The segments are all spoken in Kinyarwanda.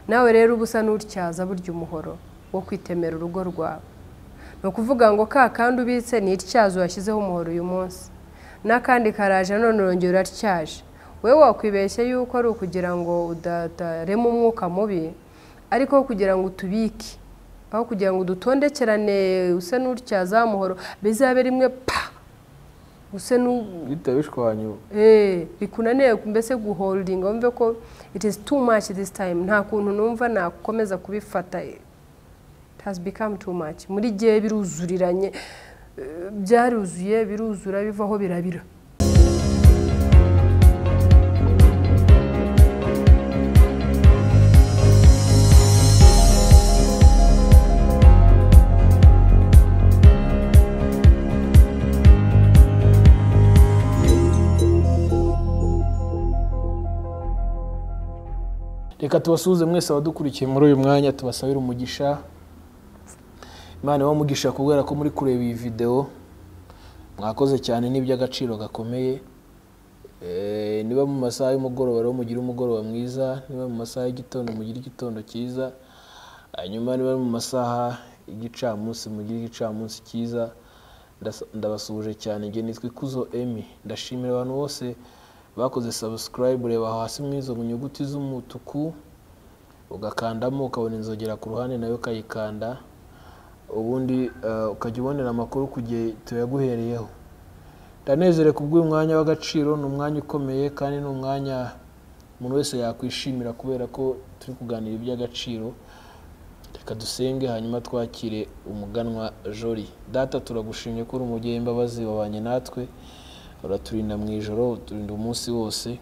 Nawe rero uba usa n'utyaza burya umuhoro wo kwitemera urugo rwawe. Ni ukuvuga ngo ka kandi ubitse ni ityazo washyizeho umuhoro uyu munsi, n'akandi karaje none urongera uratyaje. Wowe wakwibeshya yuko ari ukugira ngo udatarema umwuka mubi, ariko kugira ngo utubike, aho kugira ngo udutondekerane use n'utyaza umuhoro bizabe rimwe pa use bitabishwanyu bikunaniye mbese guholdinga, wumve ko it is too much this time, nta kuntu numva nakomeza kubifata, it has become too much. Muri gihe biruzuriranye, byaruzuye biruzura bivaho birabira. Reka tubasuhuze mwese abadukurikiye muri uyu mwanya, tubasabire umugisha. Imana ibahe umugisha kubera ko muri kureba iyi video, mwakoze cyane n'iby'agaciro gakomeye. Niba mu masaha y'umugoroba rero mugire umugoroba mwiza, niba mu masaha y'igitondo mugire igitondo cyiza, hanyuma niba mu masaha y'igicamunsi mugire igicamunsi cyiza. Ndabasuhuje cyane, njye nitwa Ikuzo Emmy. Ndashimira abantu bose bakoze subscribe. Reba hasi mu izo nyuguti z'umutuku ugakandamo ukabona inzogera ku ruhande nayo ukayikanda, ubundi ukajya ubonera amakuru ku gihe tuyaguhereyeho. Ndanezerewe kubw'uyu mwanya w'agaciro, ni umwanya ukomeye kandi ni umwanya umuntu wese yakwishimira kubera ko turi kuganira iby'agaciro. Reka dusenge hanyuma twakire umuganwa Jolie. Data, turagushimye ko uri umubyeyi w'imbabazi, wabanye natwe, uraturinda mu ijoro, uturinda umunsi wose,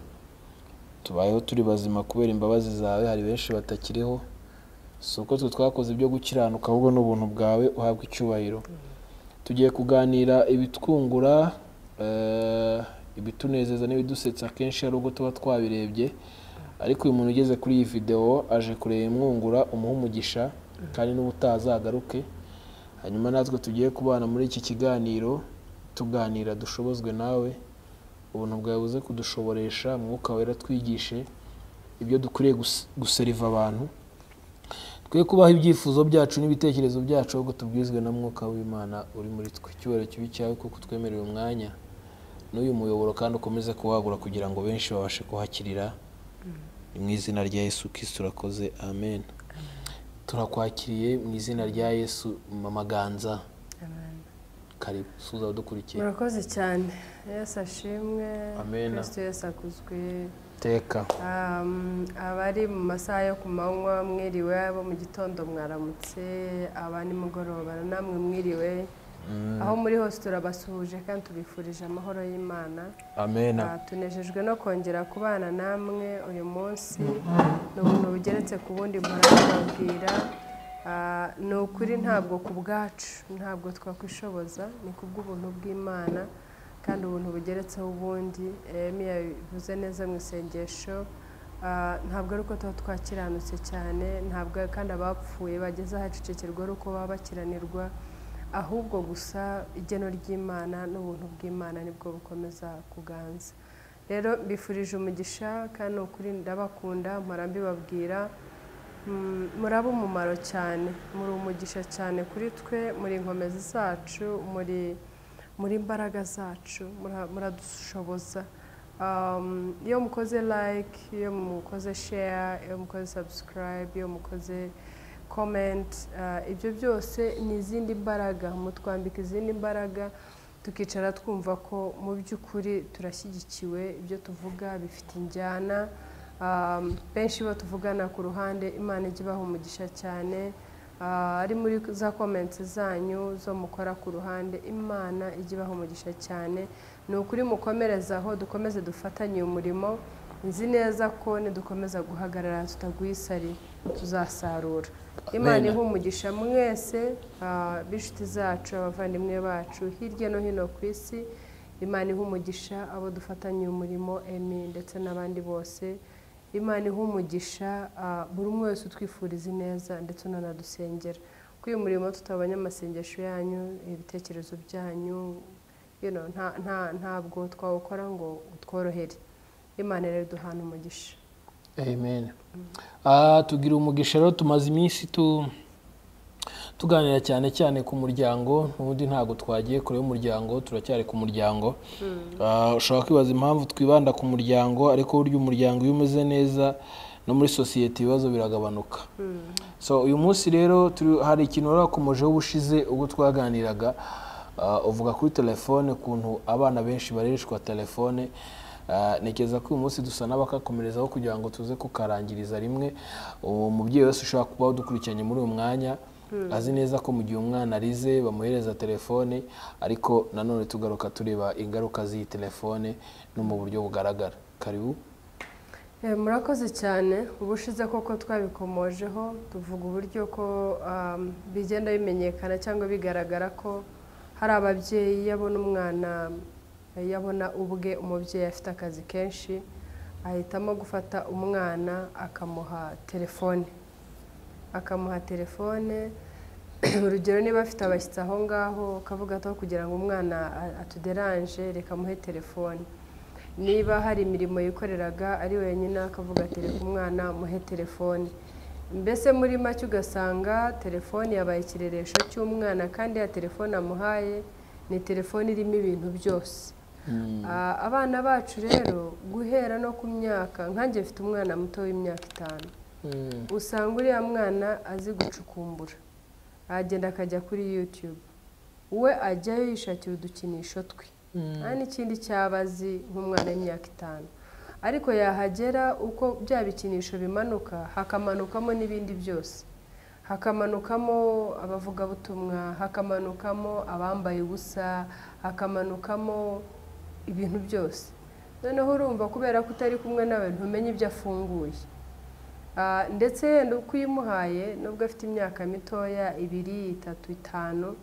tubayeho turi bazima kubera imbabazi zawe. Hari benshi batakiriho, si uko twe twakoze ibyo gukiranuka, ahubwo n'ubuntu bwawe, uhabwa icyubahiro. Tugiye kuganira ibitwungura, ibitunezeza n'ibidusetsa. Akenshi hari ubwo tuba twabirebye, ariko uyu muntu ugeze kuri iyi video aje kureba imwungura, umuhe umugisha kandi n'ubutaha azagaruke. Hanyuma natwe tugiye kubana muri iki kiganiro tuganira, dushobozwe nawe, ubuntu bwawe buze kudushoboresha, Mwuka Wera twigishe ibyo dukwiriye guseriva abantu. Twe kubaho ibyifuzo byacu n'ibitekerezo byacu, ahubwo tubwizwe na Mwuka w'Imana uri muri twe. Icyubahiro kibe cyawe kuko twemerera umwanya n'uyu muyoboro, kandi ukomeze kuwagura kugira ngo benshi babashe kuhakirira. Ni mu izina rya Yesu Kristo urakoze, amen. Turakwakiriye mu izina rya Yesu, Mama Ganza. Karibu, suza udukurikiye. Murakoze cyane. Yesu ashimwe. Amen. Kristo Yesu akuzwe. Teka. Abari mu masaha yo ku manywa mwiriwe, abo mu gitondo mwaramutse, aba nimugoroba namwe mwiriwe. Aho muri hose turabasuhuje kandi tubifurije amahoro y'Imana. Amen. Tunejejwe no kongera kubana namwe uyu munsi. Ni ubuntu bugeretse ku bundi murababwira. Ni ukuri ntabwo ku bwacu, ntabwo twakwishoboza, ni kubw'ubuntu bw'Imana kandi ubuntu bugeretseho ubundi. Emmy yabivuze neza mu isengesho, ntabwo ari uko tuba twakiranutse cyane, ntabwo kandi abapfuye bageze ahacecekerwa ari uko baba bakiranirwa, ahubwo gusa igeno ry'Imana n'ubuntu bw'Imana nibwo bukomeza kuganza. Rero mbifurije umugisha kandi ni ukuri ndabakunda, mpora mbibabwira. Muraba umumaro cyane, muri umugisha cyane kuri twe, muri inkomezi zacu, muri imbaraga zacu, muradushoboza. Iyo mukoze like, iyo mukoze share, iyo mukoze subscribe, iyo mukoze comment, ibyo byose ni izindi mbaraga, mutwambika izindi mbaraga, tukicara twumva ko mu by'ukuri turashyigikiwe, ibyo tuvuga bifite injyana. Benshi bo tuvugana ku ruhande, Imana ijye ibaha umugisha cyane. Ari muri za comments zanyu zo mukora ku ruhande, Imana ijye ibaha umugisha cyane. Ni ukuri mukomerezaho, dukomeze dufatanye uyu murimo. Nzi neza ko nidukomeza guhagarara tutaguye isari tuzasarura. Imana ihe umugisha mwese, b'inshuti zacu, abavandimwe bacu hirya no hino ku isi. Imana ihe umugisha abo dufatanye uyu murimo, Emmy ndetse n'abandi bose. Imana ihe umugisha buri umwe wese utwifuriza ineza ndetse unanadusengera. Kuko uyu murimo tutabonye amasengesho yanyu, ibitekerezo byanyu, ntabwo twawukora ngo utworohere. Imana rero duhana umugisha. Amen. Tugira umugisha rero, tumaze iminsi tuganira cyane cyane ku muryango. N'ubundi ntabwo twagiye kure y'umuryango, turacyari ku muryango. Ushobora kwibaza impamvu twibanda ku muryango, ariko burya umuryango iyo umeze neza no muri sosiyete ibibazo biragabanuka. So uyu munsi rero hari ikintu wari wakomojeho ubushize ubwo twaganiraga, uvuga kuri telefone, ukuntu abana benshi barereshwa telefone. Ntekereza ko uyu munsi dusa n'abakakomerezaho kugira ngo tuze kukarangiriza rimwe. Uwo mubyeyi wese ushobora kuba udukurikiranye muri uyu mwanya azi neza ko mu gihe umwana arize bamuhereza telefone, ariko nanone tugaruka tureba ingaruka z'iyi telefone no mu buryo bugaragara. Karibu. Murakoze cyane. Ubushize koko twabikomojeho, tuvuga uburyo ko bigenda bimenyekana cyangwa bigaragara ko hari ababyeyi, iyo abona umwana, iyo abona ubwe umubyeyi afite akazi kenshi, ahitamo gufata umwana akamuha telefone, akamuha telefone. Urugero, niba afite abashyitsi aho ngaho, akavuga ati: "Aho kugira ngo umwana atuderanje, reka amuhe telefone." Niba hari imirimo yikoreraga ari wenyine, akavuga ati: "Reka umwana muhe telefone." Mbese muri make ugasanga telefone yabaye ikireresho cy'umwana, kandi ya telefone amuhaye ni telefone irimo ibintu byose. Abana bacu rero, guhera no ku myaka, nkanjye mfite umwana muto w'imyaka 5, usanga uriya mwana azi gucukumbura, agenda akajya kuri YouTube, we ajyayo yishakira udukinisho twe, nta n'ikindi cyaba azi nk'umwana w'imyaka 5. Ariko yahagera, uko bya bikinisho bimanuka, hakamanukamo n'ibindi byose, hakamanukamo abavugabutumwa, hakamanukamo abambaye ubusa, hakamanukamo ibintu byose. Noneho urumva, kubera ko utari kumwe nawe, ntumenye ibyo afunguye. Ndetse yenda uko uyimuhaye, nubwo afite imyaka mitoya, 2, 3, 5,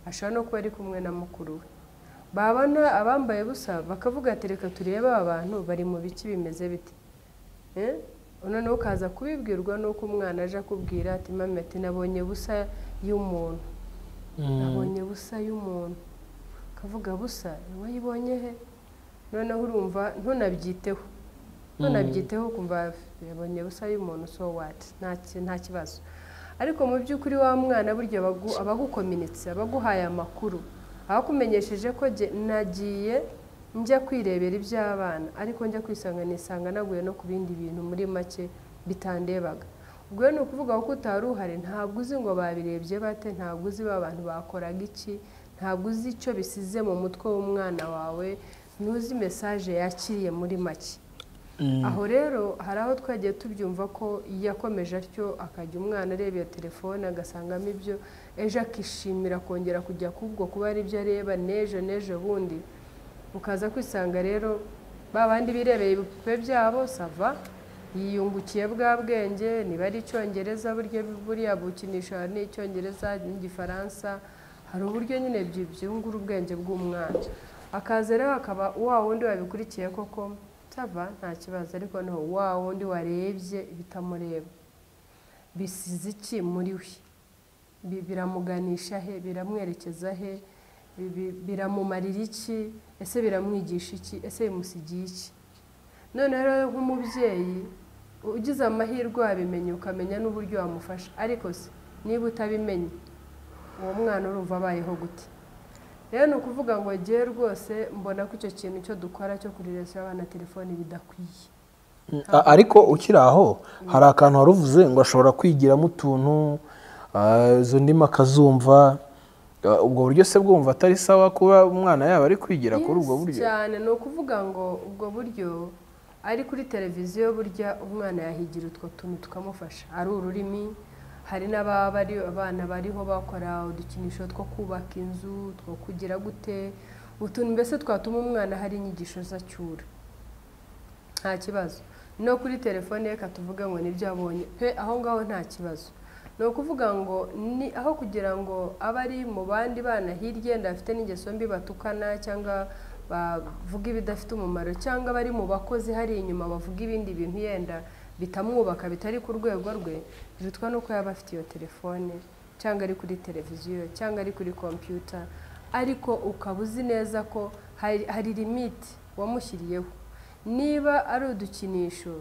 ashobora no kuba ari kumwe na mukuru we, babona abambaye ubusa bakavuga ati: "Reka turebe aba bantu bari mu biki, bimeze bite?" Noneho ukaza kubibwirwa n'uko umwana aje akubwira ati: "Mama," ati, "nabonye busa y'umuntu, nabonye busa y'umuntu." Ukavuga: "Busa wayibonye he?" Noneho urumva ntunabyiteho, ntunabyiteho, ukumva yabonye busa y'umuntu, so what, nta kibazo. Ariko mu by'ukuri wa mwana burya abagukominitse, abaguhaye amakuru, abakumenyesheje ko nagiye njya kwirebera iby'abana, ariko njya kwisanga nisanga naguye no ku bindi bintu muri make bitandebaga. Ubwo rero ni ukuvuga ko utari uhari, ntabwo uzi ngo babirebye bate, ntabwo uzi ba bantu bakoraga iki, ntabwo uzi icyo bisize mu mutwe w'umwana wawe, ntuzi message yakiriye muri make. Aho rero hari aho twagiye tubyumva ko yakomeje atyo, akajya umwana areba iyo telefone agasangamo ibyo, ejo akishimira kongera kujya kubwo kuba ari ibyo areba, n'ejo n'ejo bundi. Ukaza kwisanga rero ba bandi birebeye ibipupe byabo, ça va, yiyungukiye bwa bwenge, niba ari icyongereza, burya buriya bukinisha n'icyongereza n'igifaransa, hari uburyo nyine byungura ubwenge bw'umwana. Akaza rero akaba wa wundi wabikurikiye koko, ça va, nta kibazo. Ariko noneho wa wundi warebye bitamureba, bisize iki muri we? Biramuganisha he? Biramwerekeza he? Biramumarira iki? Ese biramwigisha iki? Ese bimusigiye iki? Noneho rero nk'umubyeyi ugize amahirwe wabimenya, ukamenya n'uburyo wamufasha. Ariko se niba utabimenye, uwo mwana urumva abayeho gute? Rero ni ukuvuga ngo ngewe rwose mbona ko icyo kintu cyo dukora cyo kureresha abana telefoni bidakwiye. Ariko ukiri aho, hari akantu wari uvuze ngo ashobora kwigiramo utuntu, izo ndimi akazumva. Ubwo buryo se bwumva atari sawa kuba umwana yaba ari kwigira kuri ubwo buryo? Cyane. Ni ukuvuga ngo ubwo buryo ari kuri televiziyo, burya umwana yahigira utwo tuntu tukamufasha, ari ururimi. Hari n'ababa bari abana bariho bakora udukinisho two kubaka inzu, two kugira gute, utuntu mbese twatuma umwana hari inyigisho zacyura, nta kibazo. No kuri telefone, reka tuvuge ngo nibyo abonye pe, aho ngaho nta kibazo. Ni ukuvuga ngo ni aho kugira ngo abe ari mu bandi bana hirya yenda bafite n'ingeso mbi, batukana cyangwa bavuga ibidafite umumaro, cyangwa bari mu bakozi hari inyuma bavuga ibindi bintu yenda bitamwubaka, bitari ku rwego rwe, birutwa n'uko yaba afite iyo telefone cyangwa ari kuri televiziyo cyangwa ari kuri kompiyuta. Ariko ukaba uzi neza ko hari limite wamushyiriyeho. Niba ari udukinisho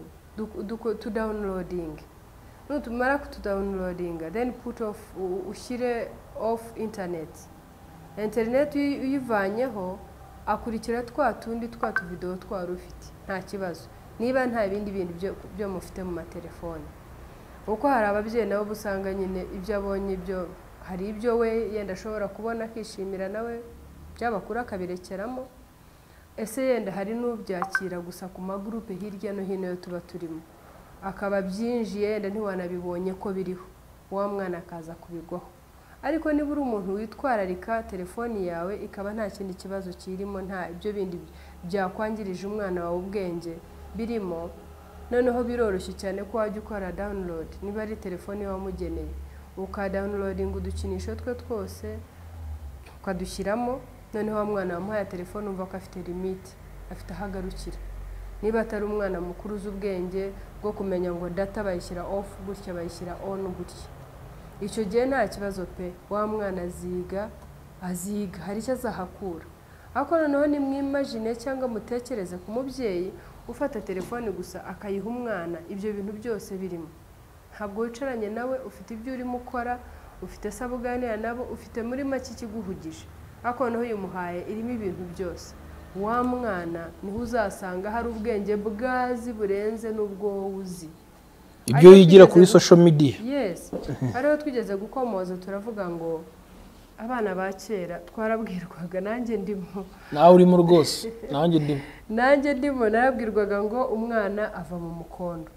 Tudownloadinge, nutumara kutudownloadinga, then put off, ushyire off internet. Internet uyivanyeho, akurikira twa tundi twa tuvidewo twari ufite, nta kibazo, niba nta bindi bintu byo mufite mu matelefone. Kuko hari ababyeyi nabo usanga nyine ibyo abonye, ibyo hari ibyo we yenda ashobora kubona akishimira, nawe byabakuru akabirekeramo. Ese yenda hari n'ubyakira gusa ku magurupe hirya no hino yo tuba turimo, akaba byinjiye, yenda ntiwanabibonye ko biriho, wa mwana akaza kubigwaho. Ariko niba uri umuntu witwararika telefoni yawe, ikaba nta kindi kibazo kirimo, nta ibyo bindi byakwangirije umwana wawe ubwenge birimo, noneho biroroshye cyane ko wajya ukora download. Niba ari telefoni wamugeneye, ukadownloadinga udukinisho twe twose ukadushyiramo. Noneho wa mwana wamuhaye telefone, umva ko afite limite, afite aho agarukira. Niba atari umwana mukuru uzi ubwenge bwo kumenya ngo data bayishyira off gutya, bayishyira on gutya, icyo gihe nta kibazo pe. Wa mwana aziga, aziga, hari icyo azahakura. Ariko noneho nimwimagine cyangwa mutekereze ku mubyeyi ufata telefone gusa akayiha umwana, ibyo bintu byose birimo, ntabwo wicaranye nawe, ufite ibyo urimo ukora, ufite se abo uganira nabo, ufite muri make ikiguhugije, ariko noneho uyimuhaye irimo ibintu byose. Wa mwana niho uzasanga hari ubwenge bwazi burenze n'ubwo wowe uzi. Ibyo yigira kuri social media. Yes, hariho twigeze gukomoza, turavuga ngo abana ba kera twarabwirwaga, nanjye ndimo. Nawe urimo rwose, nanjye ndimo. Nanjye ndimo. Narabwirwaga ngo umwana ava mu mukondo.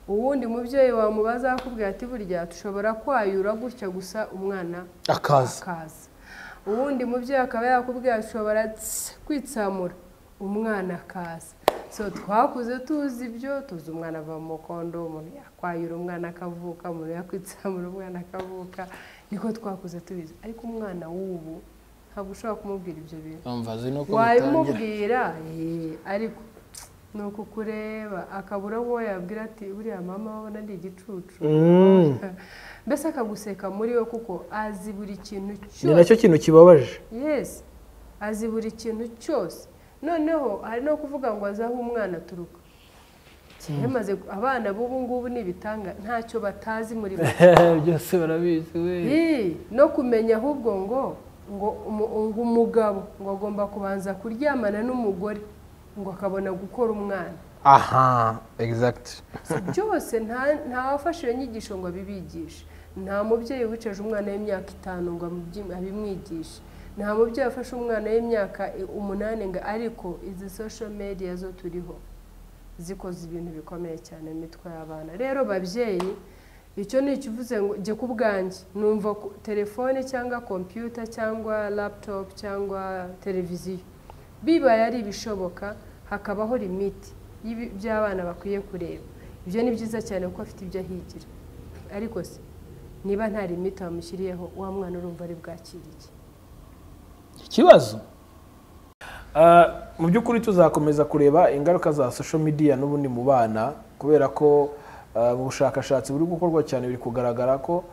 Uwundi mubyeyi wamubaza akubwira ati: "Burya dushobora kwayura gutya gusa, umwana akaza." Akaza. Uwundi mubyeyi akaba yakubwira: "Ashobora kwitsamura, umwana akaza." So twakuze tuzi ibyo, tuzi umwana ava mu mukondo, umuntu yakwayura umwana akavuka, umuntu yakwitsamura umwana akavuka. Niko twakuze tubizi. Ariko umwana w'ubu ntabwo ushobora kumubwira ibyo bintu. Umva azi nuko bitangira. Wabimubwira, ariko ni ukukureba akabura uwo yabwira ati: "Buriya mama wabona ndi igicucu." Mbese akaguseka muri we, kuko azi buri kintu Ni cyose. nacyo kintu kibabaje. Yes, azi buri kintu cyose. Noneho hari no kuvuga ngo azi aho umwana aturuka. Maze abana b'ubu ngubu ni ibitanga, ntacyo batazi muri bo. Byose barabizi we. No kumenya ahubwo ngo umugabo ngo agomba kubanza kuryamana n'umugore ngo akabona gukora umwana. Aha, exact. So, byose nta wafashe iyo nyigisho ngo abibigishe. Nta mubyeyi wicaje umwana w'imyaka 5 ngo abimwigishe. Nta mubyeyi wafashe umwana w'imyaka 8 ngo. Ariko izi social media zo turiho zikoze ibintu bikomeye cyane mu mitwe y'abana. Rero babyeyi, icyo ni ikivuze ngo jye ku bwanjye numva telefone cyangwa kompiyuta cyangwa laptop cyangwa televiziyo, bibaye ari ibishoboka, hakabaho limite by'abana bakwiye kureba, ibyo ni byiza cyane kuko afite ibyo ahigira. Ariko se niba nta limite wamushyiriyeho, wa mwana urumva ari bwakire iki? Ikibazo. Mu by'ukuri tuzakomeza kureba ingaruka za social media n'ubundi mu bana, kubera ko mu bushakashatsi buri gukorwa cyane biri kugaragara ko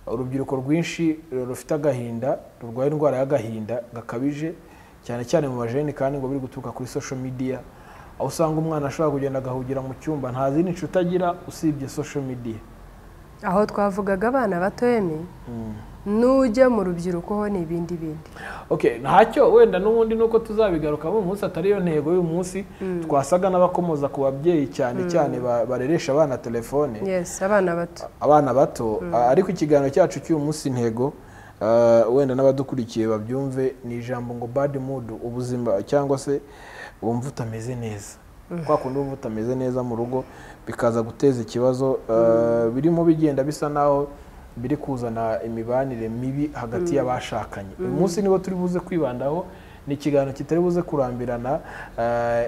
urubyiruko rwinshi rufite agahinda, rurwaye indwara y'agahinda gakabije, cyane cyane mu bajene, kandi ngo biri guturuka kuri social media, aho usanga umwana ashobora kugenda agahugira mu cyumba, nta zindi nshuti agira usibye social media. Aho twavugaga abana bato, Emi, nujya mu rubyiruko ho ni ibindi bindi. Okay, ntacyo, wenda n'ubundi nuko tuzabigarukamo umunsi, atari yo ntego y'uyu munsi. Twasaga n'abakomoza ku babyeyi cyane cyane bareresha abana telefone. Yes, abana bato. Abana bato. Ariko ikiganiro cyacu cy'uyu munsi, intego, wenda n'abadukurikiye babyumve, ni ijambo ngo bad mood, ubuzima cyangwa se wumva utameze neza, kwa kundi wumva utameze neza mu rugo bikaza guteza ikibazo, birimo bigenda bisa naho biri kuzana imibanire mibi hagati y'abashakanye. Uyu munsi niwo turi buze kwibandaho. Ni ikiganiro kitari buze kurambirana.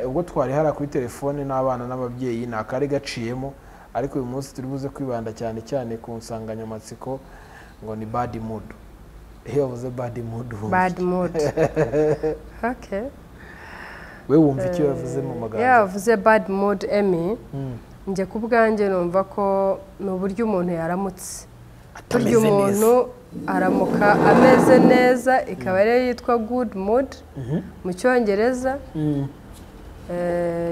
Ubwo twari hariya kuri telefone n'abana n'ababyeyi, ni akari gaciyemo, ariko uyu munsi turi buze kwibanda cyane cyane ku nsanganyamatsiko ngo ni bad mood. Iyo bavuze bad mood wumva Bad iki? mood, okay. We wumva icyo yavuze mu magambo? Yavuze bad mood, Emi, njye ku bwanjye numva ko ni uburyo umuntu yaramutse. Burya Atameze neza. umuntu aramuka ameze neza, ikaba ariyo yitwa good mood mu Cyongereza.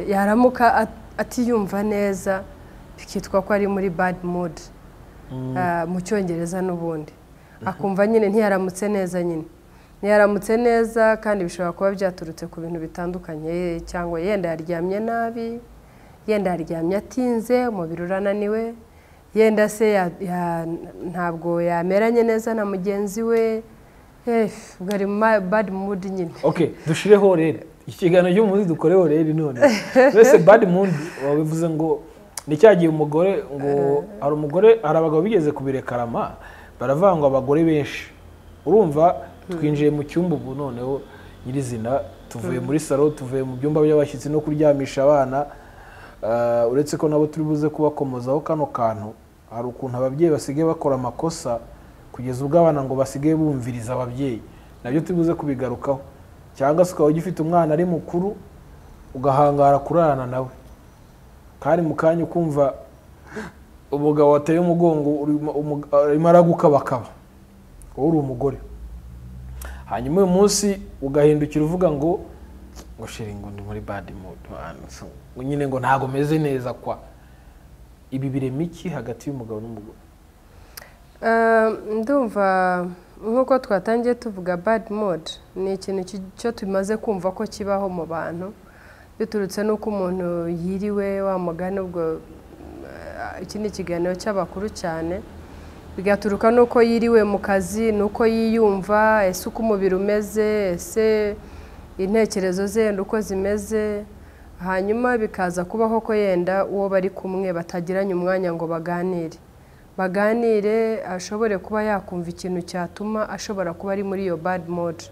Yaramuka atiyumva neza. Bikitwa ko ari muri bad mood mu Cyongereza n'ubundi. Akumva nyine ntiyaramutse neza nyine. Ntiyaramutse neza, kandi bishobora kuba byaturutse ku bintu bitandukanye, cyangwa yenda yaryamye nabi, yenda yaryamye atinze, umubiri urananiwe, yenda se ntabwo yameranye neza na mugenzi we, ubwo ari bad mood nyine. Okay, dushireho rero ikiganiro cy'umunsi, dukoreho rero none. Mbese bad mood wabivuze ngo ni cya gihe umugore, ngo hari umugore, hari abagabo bigeze kubirekarama, baravuga ngo abagore benshi, urumva twinjiye mu cyumba ubu noneho nyirizina, tuvuye muri salo, tuvuye mu byumba by'abashyitsi no kuryamisha abana, uretse ko nabo turi buze kubakomozaho kano kantu. Hari ukuntu ababyeyi basigaye bakora amakosa kugeza ubwo abana ngo basigaye bumviriza ababyeyi, nabyo turi buze kubigarukaho. Cyangwa se ukaba ugifite umwana ari mukuru ugahangara kurarana nawe, kandi mu kanya ukumva umugabo wateye umugongo arimo aragukabakaba, wowe uri umugore. Hanyuma uyu munsi ugahindukira uvuga ngo chéri, ngo ndi muri bad mood, ngo nyine ngo ntago meze neza kwa. Ibi birema iki hagati y'umugabo n'umugore? Ndumva nk'uko twatangiye tuvuga, bad mood ni ikintu cyo tumaze kumva ko kibaho mu bantu, biturutse n'uko umuntu yiriwe, wa mugani ubwo iki ni ikiganiro cy'abakuru cyane, bigaturuka n'uko yiriwe mu kazi, n'uko yiyumva, ese uko umubiri umeze, ese intekerezo ze yenda uko zimeze. Hanyuma bikaza kubaho ko yenda uwo bari kumwe batagiranye umwanya ngo baganire, ashobore kuba yakumva ikintu cyatuma ashobora kuba ari muri iyo bad mood,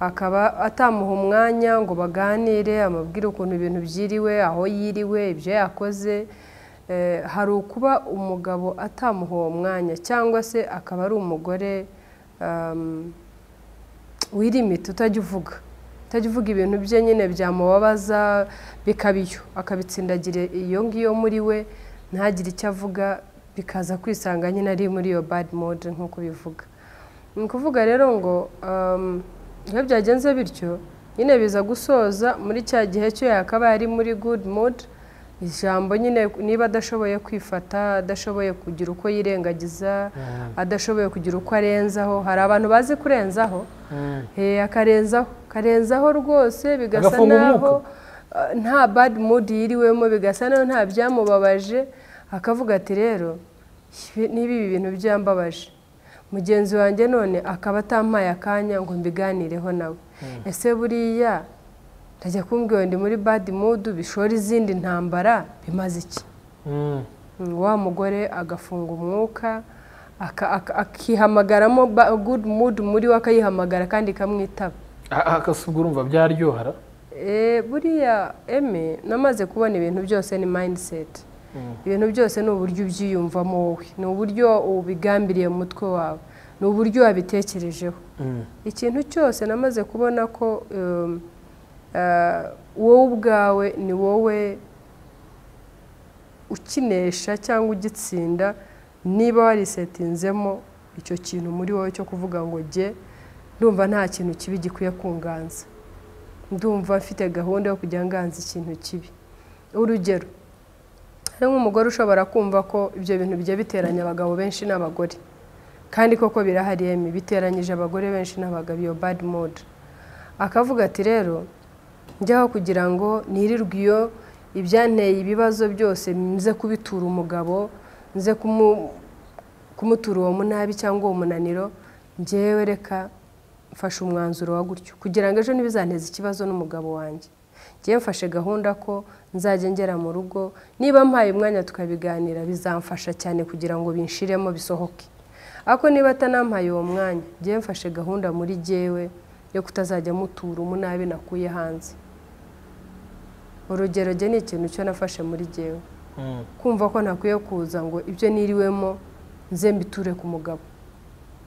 akaba atamuha umwanya ngo baganire, amubwire ukuntu ibintu byiriwe, aho yiriwe, ibyo yakoze. Hari ukuba umugabo atamuha uwo mwanya, cyangwa se akaba ari umugore wirimita, utajya uvuga ibintu bye nyine byamubabaza, bikaba iyo akabitsindagira iyo ngiyo muri we, ntagire icyo avuga, bikaza kwisanga nyine ari muri iyo bad mood nk'uko bivuga. Ni ukuvuga rero ngo iyo byagenze bityo nyine biza gusoza muri cya gihe cyo yakabaye ari muri good mood, ijambo nyine niba adashoboye kwifata, adashoboye kugira uko yirengagiza, adashoboye kugira uko arenzaho. Hari abantu bazi kurenzaho, akarenzaho, akarenzaho rwose, bigasa Agafunga naho umwuka. Nta bad mood yiriwemo, bigasa naho nta byamubabaje, akavuga ati: "Rero niba ibi bintu byambabaje, mugenzi wanjye none akaba atampaye akanya ngo mbiganireho nawe, ese buriya ndajya kumbwira ngo ndi muri bad mood, bishora izindi ntambara, bimaze iki?" Wa mugore agafunga umwuka, akihamagaramo good mood muri we, akayihamagara kandi ikamwitaba. Akasubwo urumva byaryohara. Buriya eme namaze kubona ibintu byose ni mindset. Ibintu byose ni uburyo ubyiyumvamo wowe, ni uburyo ubigambiriye mu mutwe wawe, ni uburyo wabitekerejeho. Ikintu cyose namaze kubona ko wowe ubwawe ni wowe ukinesha cyangwa ugitsinda, niba warisetinzemo icyo kintu muri wowe cyo kuvuga ngo: "Jye ndumva nta kintu kibi gikwiye kunganza, ndumva mfite gahunda yo kujya nganza ikintu kibi." Urugero, hari nk'umugore ushobora kumva ko ibyo bintu bijya biteranya abagabo benshi n'abagore, kandi koko birahari emi, biteranyije abagore benshi n'abagabo iyo bad mood. Akavuga ati: "Rero njyaho kugira ngo nirirwe iyo ibyanteye ibibazo byose nze kubitura umugabo, nze kumutura uwo munabi cyangwa uwo munaniro, njyewe reka mfashe umwanzuro wa gutyo kugira ngo ejo ntibizanteze ikibazo n'umugabo wanjye. Njyewe mfashe gahunda ko nzajya ngera mu rugo, niba mpaye umwanya tukabiganira, bizamfasha cyane kugira ngo binshiremo bisohoke. Ariko niba atanampaye uwo mwanya, njyewe mfashe gahunda muri jyewe yo kutazajya mutura umunabi nakuye hanze." Urugero, jye ni ikintu cyo nafashe muri jyewe, kumva ko ntakwiye kuza ngo ibyo niriwemo nze mbiture ku mugabo.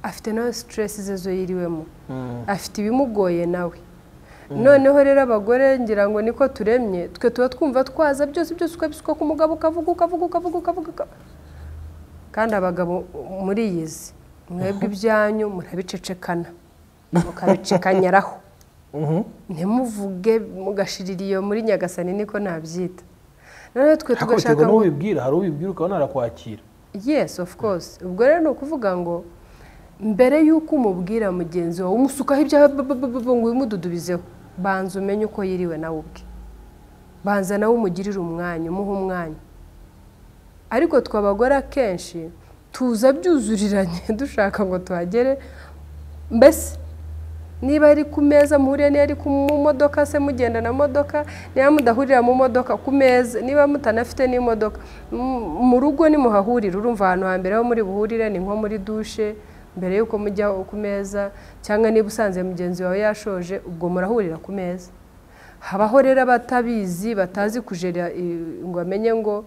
Afite nawe stress ze zo yiriwemo, afite ibimugoye nawe. Noneho rero abagore ngira ngo niko turemye, twe tuba twumva twaza byose byose ukabisuka ku mugabo, ukavuga, ukavuga, ukavuga, ukavuga, kandi abagabo muriyizi mwebwe, ibyanyu murabicecekana, mukabicekanyaraho, ntimuvuge, mugashirira iyo muri Nyagasani, niko nabyita. Noneho twe tugashaka ngo ubibwira, hari ubibwira ukabona arakwakira. Yes, of course. Ubwo rero ni ukuvuga ngo mbere y'uko umubwira mugenzi wawe umusukaho ibyaha ngo ubimududubizeho, banza umenye uko yiriwe nawe ubwe, banza nawe umugirire umwanya, umuhe umwanya. Ariko twe abagore akenshi tuza byuzuriranye dushaka ngo tuhagere, mbese niba ari ku meza muhuriye, niba ari mu modoka se mugenda na modoka, niba mudahurira mu modoka ku meza, niba mutanafite n'imodoka mu rugo nimuhahurira, urumva ahantu hambere aho muri buhurire ni nko muri dushe mbere y'uko mujya ku meza, cyangwa niba usanze mugenzi wawe yashoje ubwo murahurira ku meza. Habaho rero abatabizi batazi kujera ngo bamenye ngo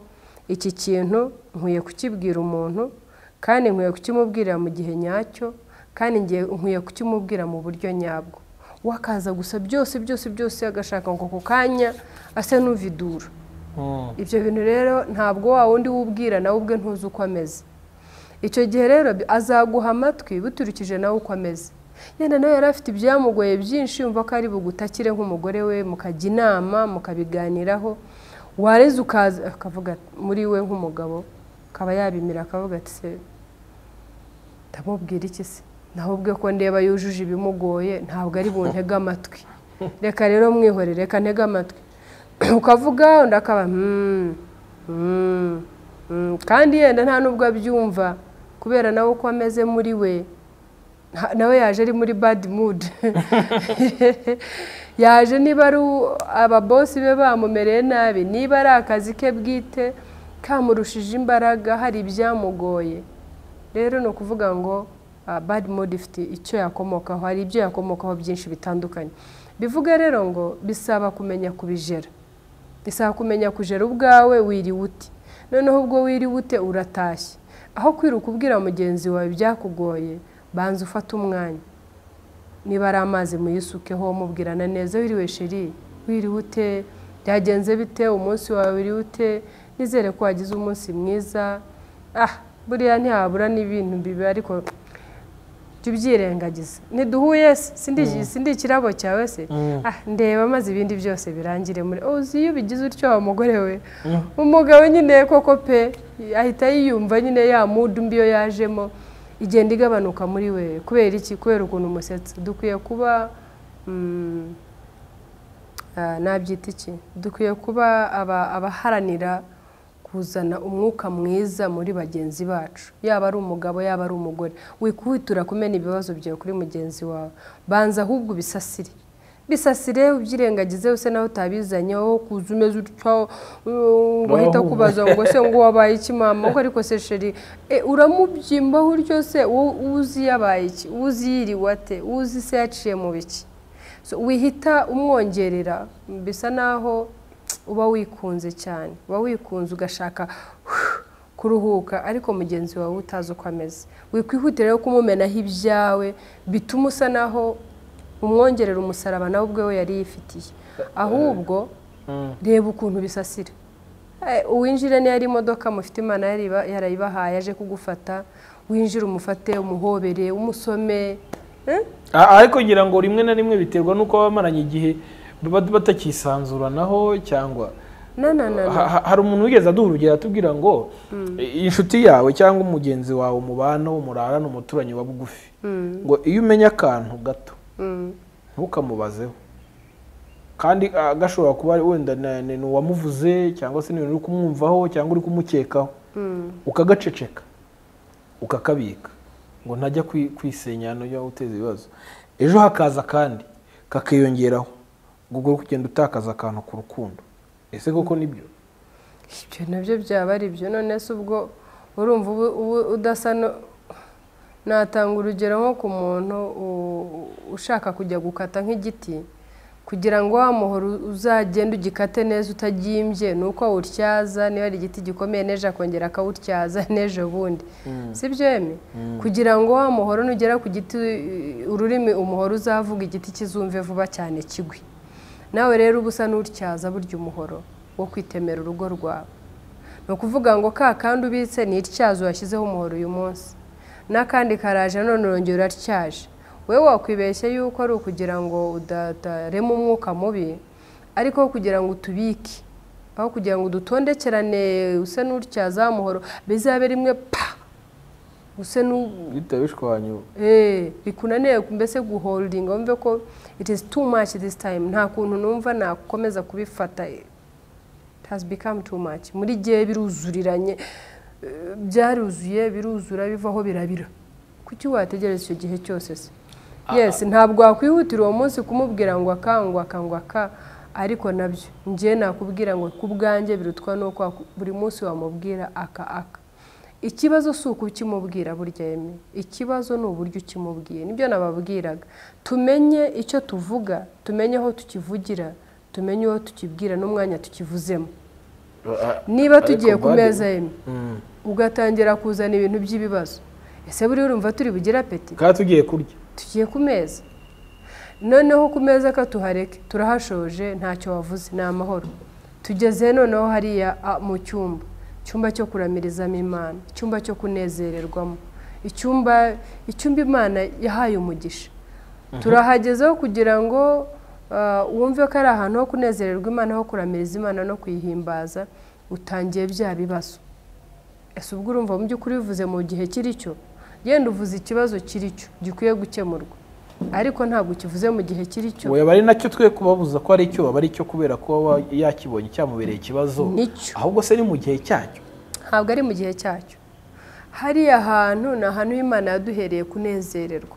iki kintu nkwiye kukibwira umuntu, kandi nkwiye kukimubwira mu gihe nyacyo, kandi nkwiye kukimubwira mu buryo nyabwo. Wakaza gusa byose byose byose agashaka ngo ako kanya ase n'uvidura. Ibyo bintu rero ntabwo wa wundi wubwira nawe ubwe ntuzi uko ameze. Icyo gihe rero azaguha amatwi buturukije nawe uko ameze. Yenda nawe yari afite ibyamugoye byinshi, yumva ko ari bugutakire nk'umugore we, mukajya inama, mukabiganiraho. Wareze ukaza akavuga muri we nk'umugabo, akaba yabimira akavuga ati se ndamubwira iki se, naho ubwe ko ndeba yujuje ibimugoye ntabwo ari buntege amatwi, reka rero mwihorere, reka ntege amatwi. Ukavuga undi akaba kandi yenda nta nubwo abyumva kubera nawe uko ameze muri we, nawe yaje ari muri bad mood. Yaje niba ari ababosi be bamumereye nabi, niba ari akazi ke bwite kamurushije imbaraga, hari ibyamugoye. Rero ni ukuvuga ngo bad mood ifite icyo yakomokaho, hari ibyo yakomokaho byinshi bitandukanye. Bivuga rero ngo bisaba kumenya kubijera, bisaba kumenya kujera ubwawe wiriwe ute. Noneho ubwo wiriwe ute uratashye, aho kwiruka ubwira mugenzi wawe ibyakugoye, banza ufate umwanya, niba ari amazi muyisukeho, mubwirana neza, wiriwe sheri, wiriwe ute, byagenze bite, umunsi wawe wiriwe ute, nizere ko wagize umunsi mwiza. Buriya ntihabura n'ibintu bibi, ariko jya ubyirengagiza. Ntiduhuye se, sindi ikirabo cyawe se, ndeba maze ibindi byose birangire muri uzi. Iyo ubigize utyo wa mugore we, umugabo nyine koko pe ahita yiyumva nyine ya mudu mbi yo yajemo igenda igabanuka muri we. Kubera iki? Kubera ukuntu umusetsa. Dukwiye kuba nabyita iki, dukwiye kuba abaharanira kuzana umwuka mwiza muri bagenzi bacu, yaba ari umugabo yaba ari umugore. Wikwihutura kumena ibibazo byawe kuri mugenzi wawe, banza ahubwo ubisasire, bisasire ubyirengagize, use nawe utabizanye wowe kuza umeze utyo ngo ahita kubaza ngo se ngo wabaye iki mama, ngo ariko se sheri, uramubyimbaho utyo se, uzi yabaye iki, uzi yiriwe ate, uzi se yaciye mu biki. So wihita umwongerera, bisa naho uba wikunze cyane, uba wikunze ugashaka kuruhuka, ariko mugenzi wawe utazi uko ameze. Wikwihutira rero kumumenaho ibyawe bituma usa naho umwongerera umusaraba nawe ubwe we yari yifitiye. Ahubwo reba ukuntu bisasira. Uwinjire niyo ari imodoka mufite Imana yarayibahaye aje kugufata, winjire umufate, umuhobere, umusome. Ariko ngira ngo rimwe na rimwe biterwa nuko bamaranye igihe batakisanzuranaho, cyangwa hari umuntu wigeze aduha urugero atubwira ngo inshuti yawe cyangwa umugenzi wawe umubano umurarana umuturanyi wa bugufi, ngo iyo umenya akantu gato ntukamubazeho, kandi gashobora kuba wenda ni uwamuvuze cyangwa se n'ibintu uri kumwumvaho cyangwa uri kumukekaho, ukagaceceka ukakabika ngo ntajya kwisenya no uteza ibibazo. Ejo hakaza kandi kakiyongeraho, ngo uri kugenda utakaza akantu ku rukundo. Ese koko nibyo? Ibyo nabyo byaba ari byo. None se ubwo urumva udasa no natanga urugero nko ku muntu ushaka kujya gukata nk'igiti, kugira ngo wa muhoro uzagende ugikate neza utagimbye, nuko awutyaza, niba ari igiti gikomeye n'ejo akongera akawutyaza n'ejo bundi, si byo yemwe? Kugira ngo wa muhoro nugera ku giti, ururimi umuhoro uzavuga igiti kizumve vuba cyane kigwi. Nawe rero uba usa n'utyaza burya umuhoro wo kwitemera urugo rwawe. Ni ukuvuga ngo ka kandi ubitse ni ityazo washyizeho umuhoro uyu munsi, n'akandi karaje none urongera uratyaje. Wewe wakwibeshye yuko ari ukugira ngo udatarema umwuka mubi, ariko kugira ngo utubike Aho kugira ngo udutondekerane use n'utyaza muhoro, bizabe rimwe pa use bishwanyu bikunaniye mbese guholdinga, wumve ko it is too much this time, nta kuntu numva nakomeza kubifata, it has become too much. Muri gihe biruzuriranye, byaruzuye, biruzura, bivaho birabira. Kuki wategereza icyo gihe cyose se? Yes, ntabwo wakwihutira uwo munsi kumubwira ngo akangwa akangwa aka, ariko nabyo njye nakubwira ngo ku bwanjye birutwa nuko buri munsi wamubwira aka aka. Ikibazo si uko ukimubwira burya yemwe, ikibazo ni uburyo ukimubwiye. Nibyo nababwiraga, tumenye icyo tuvuga, tumenye aho tukivugira, tumenye uwo tukibwira n'umwanya tukivuzemo. Niba tugiye ku meza yemwe ugatangira kuzana ibintu by'ibibazo, ese buri urumva turi bugire apeti kandi tugiye kurya, tugiye ku meza? Noneho ku meza katuhareke, turahashoje, ntacyo wavuze, ni amahoro. Tugeze noneho hariya mu cyumba, icyumba cyo kuramirizamo Imana, icyumba cyo kunezererwamo, icyumba Imana yahaye umugisha. Turahagezeho kugira ngo wumve ko ari ahantu ho kunezererwa Imana, ho kuramiriza Imana no kuyihimbaza. Utangiye bya bibazo. Ese ubwo urumva mu by'ukuri bivuze mu gihe kiri cyo? Yenda uvuze ikibazo kiri cyo gikwiye gukemurwa, ariko ntabwo kivuze mu gihe kiri cyo. Oya, bari nacyo twe kubabuza ko ari cyo, bari cyo kubera ko yakibonye cyamubereye ikibazo, ahubwo se ni mu gihe cyacyo? Ntabwo ari mu gihe cyacyo. Hariya hantu ni ahantu Imana yaduhereye kunezererwa,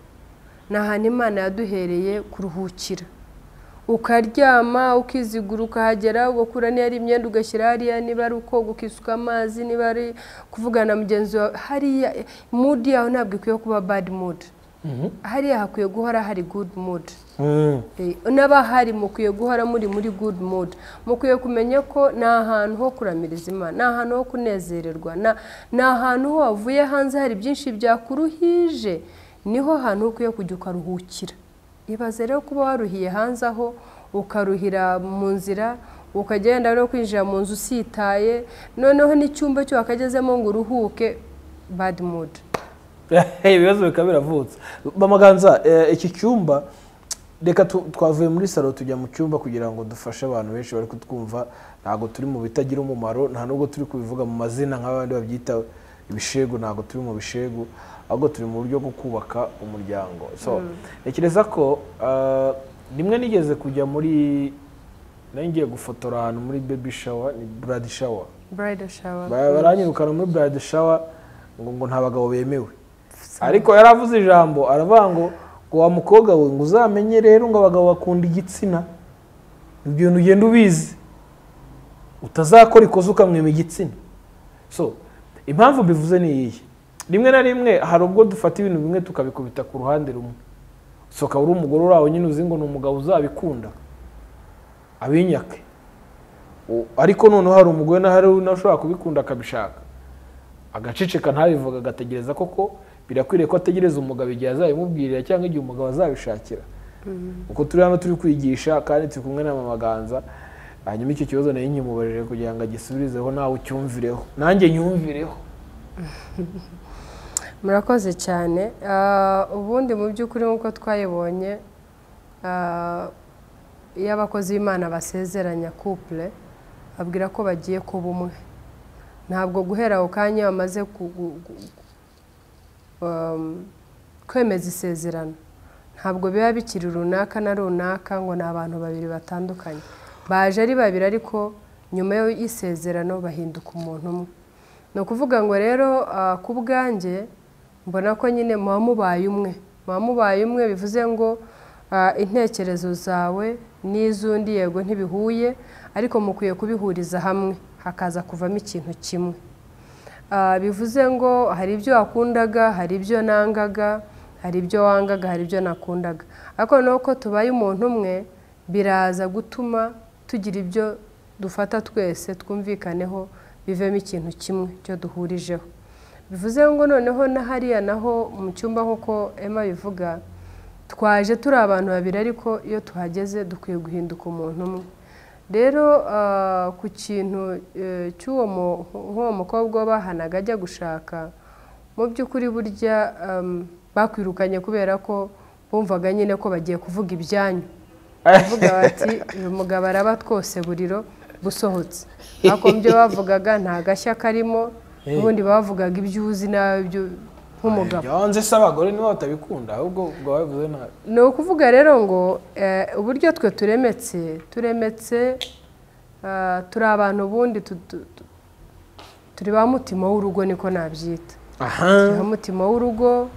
ni ahantu Imana yaduhereye kuruhukira. Ukaryama ukizigura, ukahagera ugakura niba ari imyenda ugashyira hariya, niba ari ukoga ukisuka amazi, niba ari kuvugana na mugenzi wawe, hariya mood yawe ntabwo ikwiye kuba bad mood. Hariya hakwiye guhora hari good mood. N'abahari mukwiye guhora muri good mood. Mukwiye kumenya ko ni ahantu ho kuramiriza Imana, ni ahantu ho kunezererwa, ni ahantu ho wavuye hanze hari byinshi byakuruhije, niho hantu ukwiye kujya ukaruhukira. Ibaze rero kuba waruhiye hanze aho, ukaruhira mu nzira, ukagenda no kwinjira mu nzu usitaye, noneho n'icyumba cyo wakagezemo ngo uruhuke, bad mood. Ibibazo bikaba biravutse. Bamaganza, iki cyumba reka twavuye muri salo tujya mu cyumba kugira ngo dufashe abantu benshi bari kutwumva. Ntabwo turi mu bitagira umumaro, nta nubwo turi kubivuga mu mazina nk'abandi babyita ibishegu, ntabwo turi mu bishegu, ahubwo turi mu buryo bwo kubaka umuryango. So ntekereza ko rimwe nigeze kujya muri, nari ngiye gufotora ahantu muri baby shower, ni bride shower. Bride shower. Baranyirukana muri bride shower ngo nta bagabo bemewe. Ariko yaravuze ijambo aravuga ngo wa mukobwa we ngo uzamenye rero ngo abagabo bakunda igitsina, ibyo bintu ugenda ubizi, utazakora ikosa ukamwima igitsina. So impamvu mbivuze ni iyihe? Rimwe na rimwe hari ubwo dufata ibintu bimwe tukabikubita ku ruhande rumwe. So ukaba uri umugore uri aho nyine uzi ngo ni umugabo uzabikunda abinyake, ariko noneho hari umugore na hari ushobora kubikunda akabishaka, agaceceka ntabivuga, agategereza koko birakwiriye ko ategereza umugabo igihe azabimubwirira cyangwa igihe umugabo azabishakira. Uko turi hano turi kwigisha kandi turi kumwe na Mama Ganza, hanyuma icyo kibazo nayo nkimubajije kugira ngo agisubirizeho nawe ucyumvireho, nanjye nyumvireho. Murakoze cyane. Ubundi mu by'ukuri nk'uko twayibonye, iyo abakozi b'Imana basezeranya couple babwira ko bagiye kuba umwe, ntabwo guhera ako kanya bamaze kwemeza isezerano, ntabwo biba bikiri runaka na runaka ngo ni abantu babiri batandukanye. Baje ari babiri ariko nyuma y'isezerano bahinduka umuntu umwe. Ni ukuvuga ngo rero ku bwanjye mbona ko nyine muba mubaye umwe, muba mubaye umwe bivuze ngo intekerezo zawe n'iz'undi yego ntibihuye, ariko mukwiye kubihuriza hamwe hakaza kuvamo ikintu kimwe. Bivuze ngo hari ibyo wakundaga, hari ibyo nangaga, hari ibyo wangaga, hari ibyo nakundaga, ariko noneho ko tubaye umuntu umwe biraza gutuma tugira ibyo dufata twese twumvikaneho, bivemo ikintu kimwe cyo duhurijeho. Bivuze ngo noneho na hariya naho mu cyumba nk'uko Emma bivuga, twaje turi abantu babiri ariko iyo tuhageze dukwiye guhinduka umuntu umwe. Rero ku kintu cy'uwo mukobwa bahanaga ajya gushaka, mu by'ukuri burya bakwirukanye kubera ko bumvaga nyine ko bagiye kuvuga ibyanyu, bavuga bati uyu mugabo araba twose buriro, Busohotse. Ariko mu byo bavugaga nta gashya karimo, ubundi bavugaga ibyo uzi nawe ibyo nk'umugabo. Yanze se abagore nibo batabikunda, ahubwo ubwo babivuze nabi. Ni ukuvuga rero ngo uburyo twe turemetse, turi abantu ubundi turi ba mutima w'urugo, niko nabyita. Turi ba mutima w'urugo,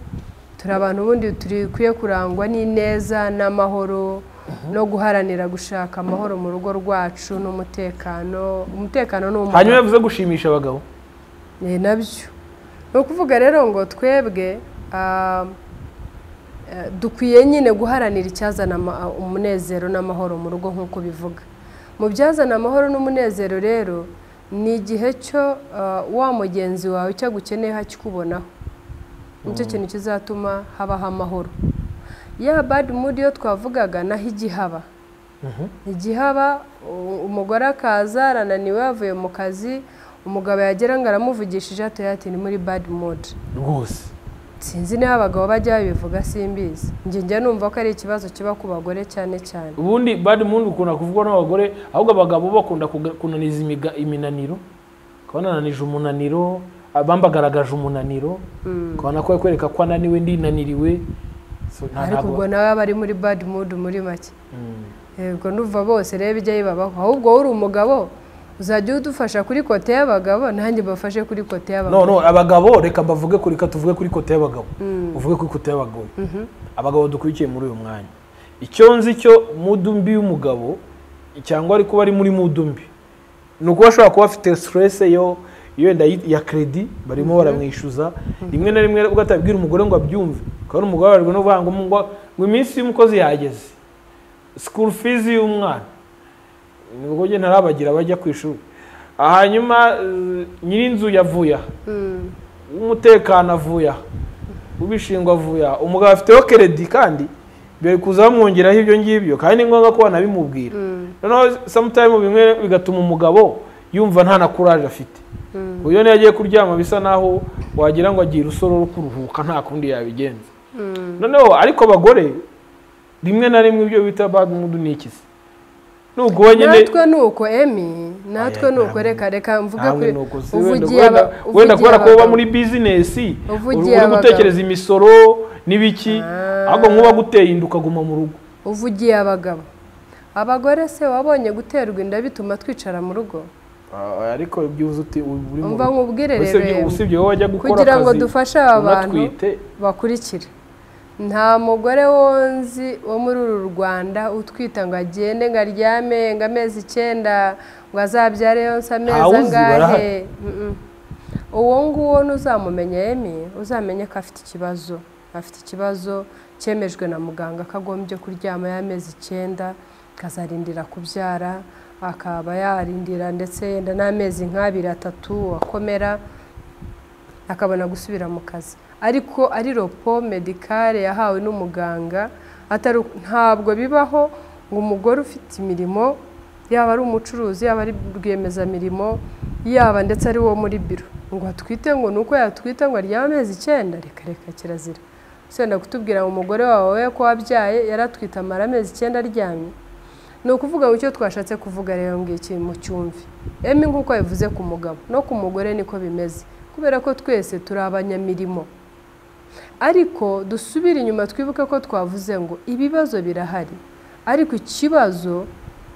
turi abantu ubundi turikwiye kurangwa n'ineza n'amahoro no guharanira gushaka amahoro mu rugo rwacu n'umutekano. Umutekano ni umugabo. Hanyuma yavuze gushimisha abagabo. Ni nabyo. Ni ukuvuga rero ngo twebwe dukwiye nyine guharanira icyazana umunezero n'amahoro mu rugo nk'uko bivuga. Mu byazana amahoro n'umunezero rero ni igihe cyo wa mugenzi wawe icyo agukeneye akikubonaho. Nicyo kintu kizatuma habaho amahoro. Ya bad mood yo twavugaga naho igihaba. Igihaba umugore akaza arananiwe avuye mu kazi, umugabo yagera ngo aramuvugishije ati ni muri bad mood. Rwose. Sinzi niba abagabo bajya babivuga simbizi. Njye numva ko ari ikibazo kiba ku bagore cyane cyane. Ubundi bad mood ukunda kuvugwa n'abagore, ahubwo abagabo bakunda kunaniza iminaniro. Ukabona ananije umunaniro, bambagaragaje umunaniro, ukabona ko kwereka ko ananiwe ndinaniriwe. Ariko ubwo nawe aba ari muri bad mood muri make. Yego nuva bose rero bijya bibabaho. Ahubwo wowe uri umugabo uzajya udufasha kuri kote y'abagabo, nanjye bafashe kuri kote y'abagabo. No, abagabo reka mbavuge kuri tuvuge kuri kote y'abagabo. Uvuge kuri kote y'abagabo. Abagabo dukurikiye muri uyu mwanya. Icyo nzi cyo mood mbi y'umugabo cyangwa ari kuba ari muri mood mbi, ni uko ashobora kuba afite stress yo yenda ya credit barimo baramwishyuza, rimwe na rimwe ubwo atabwira umugore ngo abyumve, kandi umugore ariko no vuga ngo iminsi y'umukozi yageze, school fees y'umwana nubwo nge ntarabagira bajya ku ishuri, hanyuma nyirinzu yavuye aha, umutekano avuye aha, ubishingwa avuye aha, umugabo afiteho credit kandi bari kuza bamwongeraho ibyo ngibyo, kandi ni ngombwa ko banabimubwira. Noneho sometime bimwe bigatuma umugabo yumva nta na courage afite. Uyo niyo agiye kuryama bisa naho wagira ngo agira urusoro rwo kuruhuka, nta kundi yabigenza. Noneho ariko abagore rimwe na rimwe ibyo bita bad mood ni iki se? Nubwo nyine natwe nuko Emi, natwe nuko reka mvuge kuri wenda kubera ko uba muri business uri gutekereza imisoro n'ibiki, ahubwo nkuba guteye inda ukaguma mu rugo. Uvugiye abagabo. Abagore se wabonye guterwa inda bituma twicara mu rugo? Ariko byuzuye uti uri mu umva nkubwire rero usibye wowe wajya gukora akazi kugira ngo dufashe aba bantu bakurikire. Nta mugore wonzi wo muri uru Rwanda utwita ngo agende ngo aryame ngo amezi 9 ngo azabyare yonse amezi angahe. Uwo nguwo ntuzamumenya Emi, uzamenye ko afite ikibazo. Afite ikibazo cyemejwe na muganga ko agombye kuryama y'amezi 9 akazarindira kubyara, akaba yarindira ndetse yenda n'amezi nk'abiri 3 akomera akabona gusubira mu kazi. Ariko ari ropo medicale yahawe n'umuganga, atari ntabwo bibaho ngo umugore ufite imirimo yaba ari umucuruzi, yaba ari rwiyemezamirimo, yaba ndetse ari wo muri biro ngo atwite ngo nuko yatwita ngo aryame amezi 9. Reka reka kirazira. Usenda kutubwira ngo umugore wawe ko wabyaye yaratwita amara amezi 9 aryamye. Ni ukuvuga ngo icyo twashatse kuvuga rero ngiki mu cyumvi Emi nkuko yavuze ku mugabo no ku mugore niko bimeze, kubera ko twese turi abanyamirimo. Ariko dusubire inyuma twibuke ko twavuze ngo ibibazo birahari, ariko ikibazo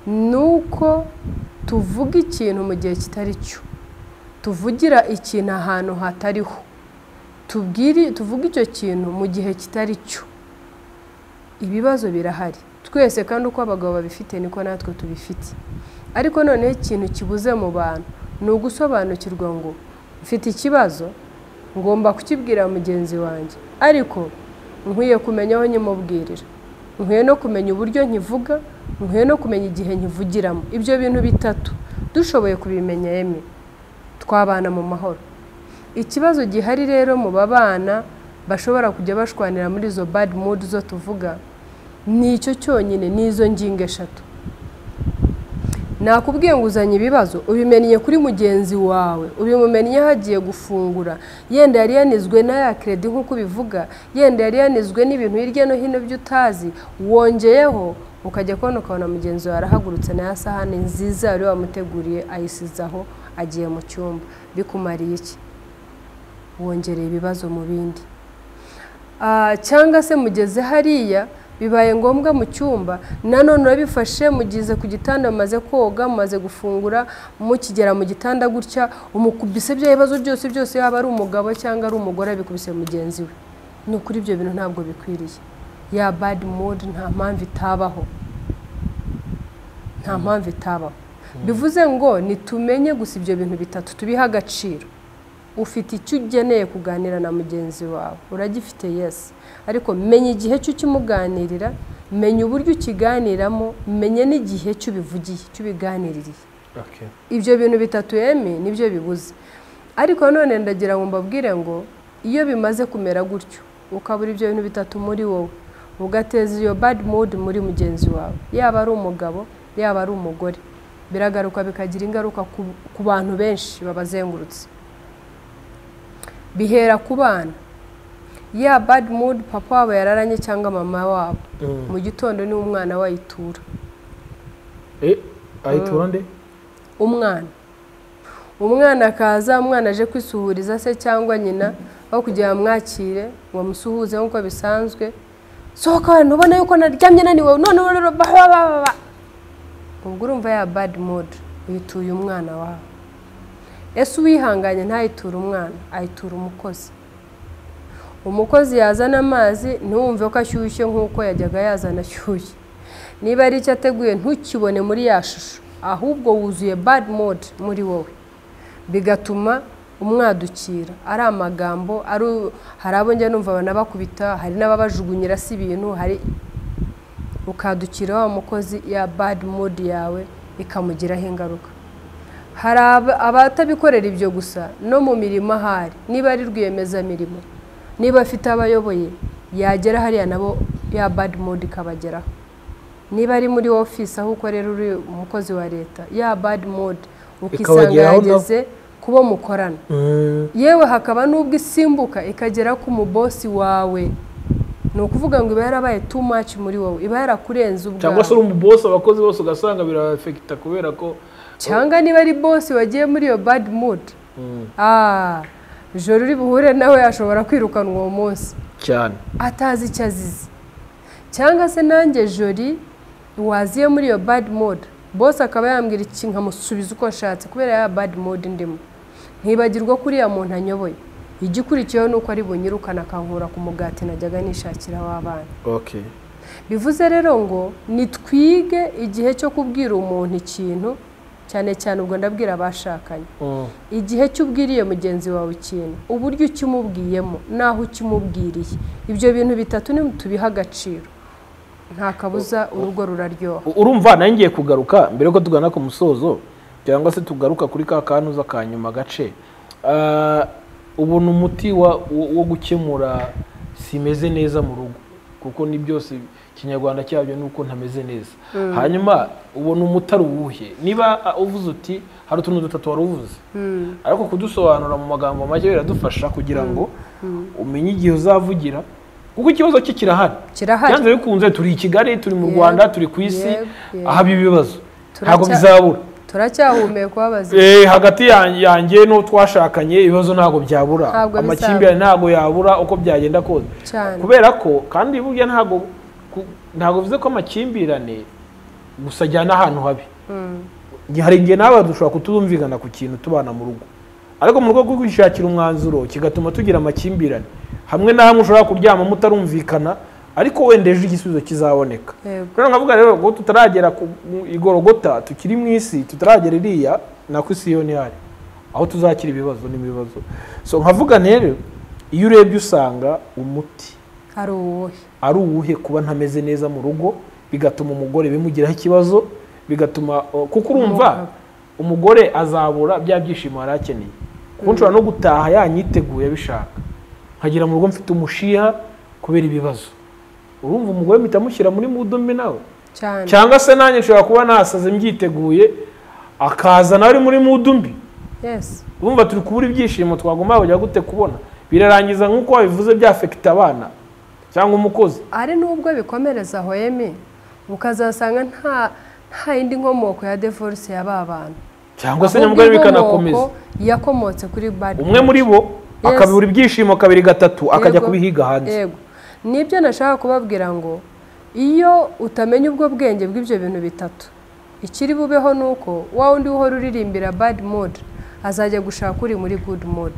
ni uko tuvuga ikintu mu gihe kitari cyo, tuvugira ikintu ahantu hatariho, tuvuga icyo kintu mu gihe kitari cyo. Ibibazo birahari twese, kandi uko abagabo babifite niko natwe tubifite. Ariko noneho ikintu kibuze mu bantu ni ugusobanukirwa ngo mfite ikibazo ngomba kukibwira mugenzi wanjye, ariko nkwiye kumenya aho nyimubwirira, nkwiye no kumenya uburyo nkivuga, nkwiye no kumenya igihe nkivugiramo. Ibyo bintu bitatu dushoboye kubimenya Emi, twabana mu mahoro. Ikibazo gihari rero mu babana bashobora kujya bashwanira muri izo bad mood zo tuvuga ni icyo cyonyine, ni izo ngingo 3. Nakubwiye ngo uzanye ibibazo ubimennye kuri mugenzi wawe, ubimumennye hagiye gufungura, yenda yari yanizwe na ya credit nk'uko bivuga, yenda yari yanizwe n'ibintu hirya no hino byo utazi, wongeyeho Ukajya kubona ukabona mugenzi wawe arahagurutse na ya sahani nziza wari wamuteguriye ayisize aho, agiye mu cyumba. Bikumariye iki? Wongereye ibibazo mu bindi. Cyangwa se mugeze hariya, bibaye ngombwa mu cyumba nanone urabifashe, mugeze ku gitanda, mumaze koga, mumaze gufungura, mukigera mu gitanda gutya umukubise bya bibazo byose byose, yaba ari umugabo cyangwa ari umugore, abikubise mugenzi we. Ni ukuri ibyo bintu ntabwo bikwiriye. Ya bad mood nta mpamvu itabaho, nta mpamvu itabaho. Bivuze ngo nitumenye gusa ibyo bintu bitatu, tubihe agaciro. Ufite icyo ugeneye kuganira na mugenzi wawe, uragifite, yes, ariko menya igihe cyo ukimuganirira, menya uburyo ukiganiramo, menye n'igihe cy'ubivugiye, cy'ubiganiririye. Ibyo bintu bitatu emi nibyo bibuze. Ariko none ndagira ngo mbabwire ngo iyo bimaze kumera gutyo, ukabura ibyo bintu bitatu muri wowe, ugateza iyo bad mood muri mugenzi wawe, yaba ari umugabo, yaba ari umugore, biragaruka bikagira ingaruka ku bantu benshi babazengurutse. Bihera ku bana. Ya bad mood papa wabo yararanye cyangwa mama wabo, mu gitondo niwe umwana we ayitura. Ayitura nde? Umwana. Umwana akaza, umwana aje kwisuhuriza se cyangwa nyina, aho kugira ngo amwakire ngo amusuhuze nk'uko bisanzwe, "Sohoka we, ntubona yuko naryamye naniwe none rero ba ba ba ba." Ubwo urumva ya bad mood uyituye umwana wawe. Ese uwihanganye ntayiture umwana, ayitura umukozi? Umukozi yazana amazi ntiwumve ko ashyushye nk'uko yajyaga yazana ashyushye. Niba ari icyo ateguye ntukibone muri ya shusho, ahubwo wuzuye bad mood muri wowe, bigatuma umwadukira ari amagambo ari. Hari abo njya numva banabakubita, hari n'ababajugunyira si ibintu, hari ukadukira wa mukozi, ya bad mood yawe ikamugiraho ingaruka. Hari abatabikorera ibyo gusa, no mu mirimo ahari, niba ari rwiyemezamirimo, niba afite abayoboye, yagera hariya nabo ya bad mood ikabageraho. Niba ari muri ofisi aho ukorera uri umukozi wa leta, ya bad mood ukisanga Ikabageraho nabo. yageze kubo mukorana. Yewe, hakaba n'ubwo isimbuka ikagera ku mubosi wawe. Ni ukuvuga ngo iba yarabaye too much muri wowe, iba yarakurenze Cyangwa se ubwawe. uri umubosi, abakozi bose ugasanga birafekita kubera ko Cyangwa niba ari bosi wagiye muri iyo bad mood, ijoro uri buhure nawe ashobora kwirukanwa uwo munsi atazi icyo azize. Cyangwa se nanjye jori waziye muri iyo bad mood, boss akaba yambwira iki nkamusubiza uko ashatse kubera ya bad mood ndimo, nkibagirwa ko uriya muntu anyoboye. Igikurikiyeho ni uko ari bunyirukane, akankura ku mugati najyaga nishakira w'abana. Bivuze rero ngo nitwige igihe cyo kubwira umuntu ikintu, cyane cyane ubwo ndabwira abashakanye, igihe cy'ubwiriye mugenzi wawe ikintu, uburyo ukimubwiyemo n'aho ukimubwiriye. Ibyo bintu bitatu tubiha agaciro, nta kabuza urugo ruraryoha. Urumva nawe ngiye kugaruka mbere yuko tugana ku musozo, cyangwa se tugaruka kuri ka kantuza ka nyuma gace. Ubona umuti wo gukemura simeze neza mu rugo, kuko ni byose ikinyarwanda cyabyo ni uko ntameze neza, hanyuma ubona umuti ari uwuhe? Niba uvuze uti hari utuntu dutatu wari uvuze, ariko kudusobanura mu magambo make biradufasha kugira ngo umenye igihe uzavugira, kuko ikibazo cye kirahari. Kirahari. Byanze bikunze turi i Kigali, turi mu Rwanda, turi ku isi, ahaba ibibazo ntabwo bizabura. Turacyahumeka wabazima. Hagati yanjye n'uwo twashakanye ibibazo ntabwo byabura. Ntabwo bizabura. Amakimbirane ntabwo yabura uko byagenda kose. Kubera ko kandi burya ntabwo bivuze ko amakimbirane gusa ajyana ahantu habi. Hari igihe nawe dushobora kutumvikana ku kintu tubana mu rugo, ariko mu rwego rwo kwishakira umwanzuro kigatuma tugira amakimbirane. Hamwe na hamwe ushobora kuryama mutarumvikana, ariko wenda ejo igisubizo kizaboneka. Rero nkavuga rero ngo tutaragera ku igorogota, tukiri mu isi, tutaragera iriya nako isi yo ntihari aho tuzakira ibibazo n'ibibazo. So nkavuga rero, iyo urebye usanga umuti Ari uwuhe? ari uwuhe kuba ntameze neza mu rugo, bigatuma umugore bimugiraho ikibazo, bigatuma kuko urumva Umugabo. umugore azabura bya byishimo yari akeneye, kuko nshobora no gutaha yanyiteguye abishaka, nkagera mu rugo mfite umushiha kubera ibibazo. Urumva umugore mpita mushyira muri mood mbi nawe. Cyangwa se nanjye nshobora kuba nasaze mbyiteguye, akaza nawe ari muri mood mbi. Urumva turi kubura ibyishimo twagomba kujya gute kubona. Birarangiza nk'uko wabivuze byafekita abana cyangwa umukozi. Ari n'ubwo bikomereza aho emi. Ukazasanga nta yindi nkomoko ya divorce y'aba bantu, cyangwa se nyamugari bikanakomeza yakomotse kuri bad. Umwe muri bo akabura ibyishimo kabiri gatatu akajya kubihiga hanze. Yego, nibyo nashaka kubabwira ngo iyo utamenya ubwo bwenge bw'ibyo bintu bitatu, ikiri bubeho nuko wa wundi uhora uririmbira bad mood azajya gushaka uri muri good mood.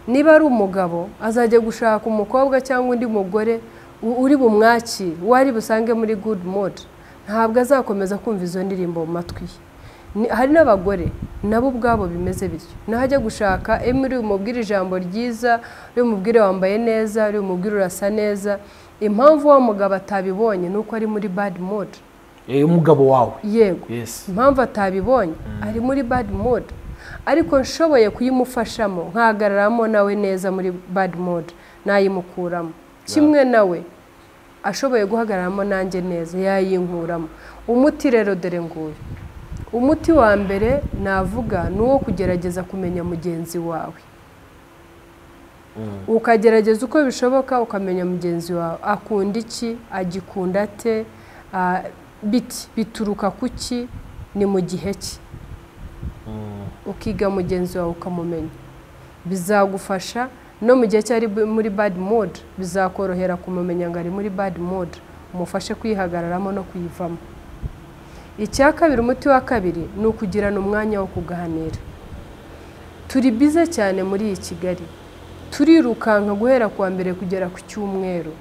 Niba ari umugabo azajya gushaka umukobwa cyangwa undi mugore uri bumwakire, wari busange muri good mood, ntabwo azakomeza kumva izo ndirimbo mu matwi ye. Hari n'abagore nabo ubwabo bimeze bityo, nahajya gushaka uri bumubwire ijambo ryiza, uri bumubwire wambaye neza, uri bumubwire urasa neza. Impamvu wa mugabo atabibonye nuko ari muri bad mood. Umugabo wawe. Yego. Impamvu atabibonye ari muri bad mood, ariko nshoboye kuyimufashamo nkahagararamo nawe neza muri bad mood nayimukuramo. Kimwe nawe ashoboye guhagararamo nanjye neza yayinkuramo. Umuti rero dore nguyu. Umuti wa mbere navuga ni uwo kugerageza kumenya mugenzi wawe. Ukagerageza uko bishoboka ukamenya mugenzi wawe akunda iki, agikunda ate, biti bituruka kuki, ni mu gihe ki. Ukiga mugenzi wawe ukamumenya, bizagufasha no mu gihe cyari muri bad mood, bizakorohera kumumenya ngo ari muri bad mood, umufashe kwihagararamo no kuyivamo. Icya kabiri, umuti wa kabiri ni ukugirana umwanya wo kuganira. Turi bize cyane muri iyi Kigali, turirukanka guhera kuwa mbere kugera ku cyumweru.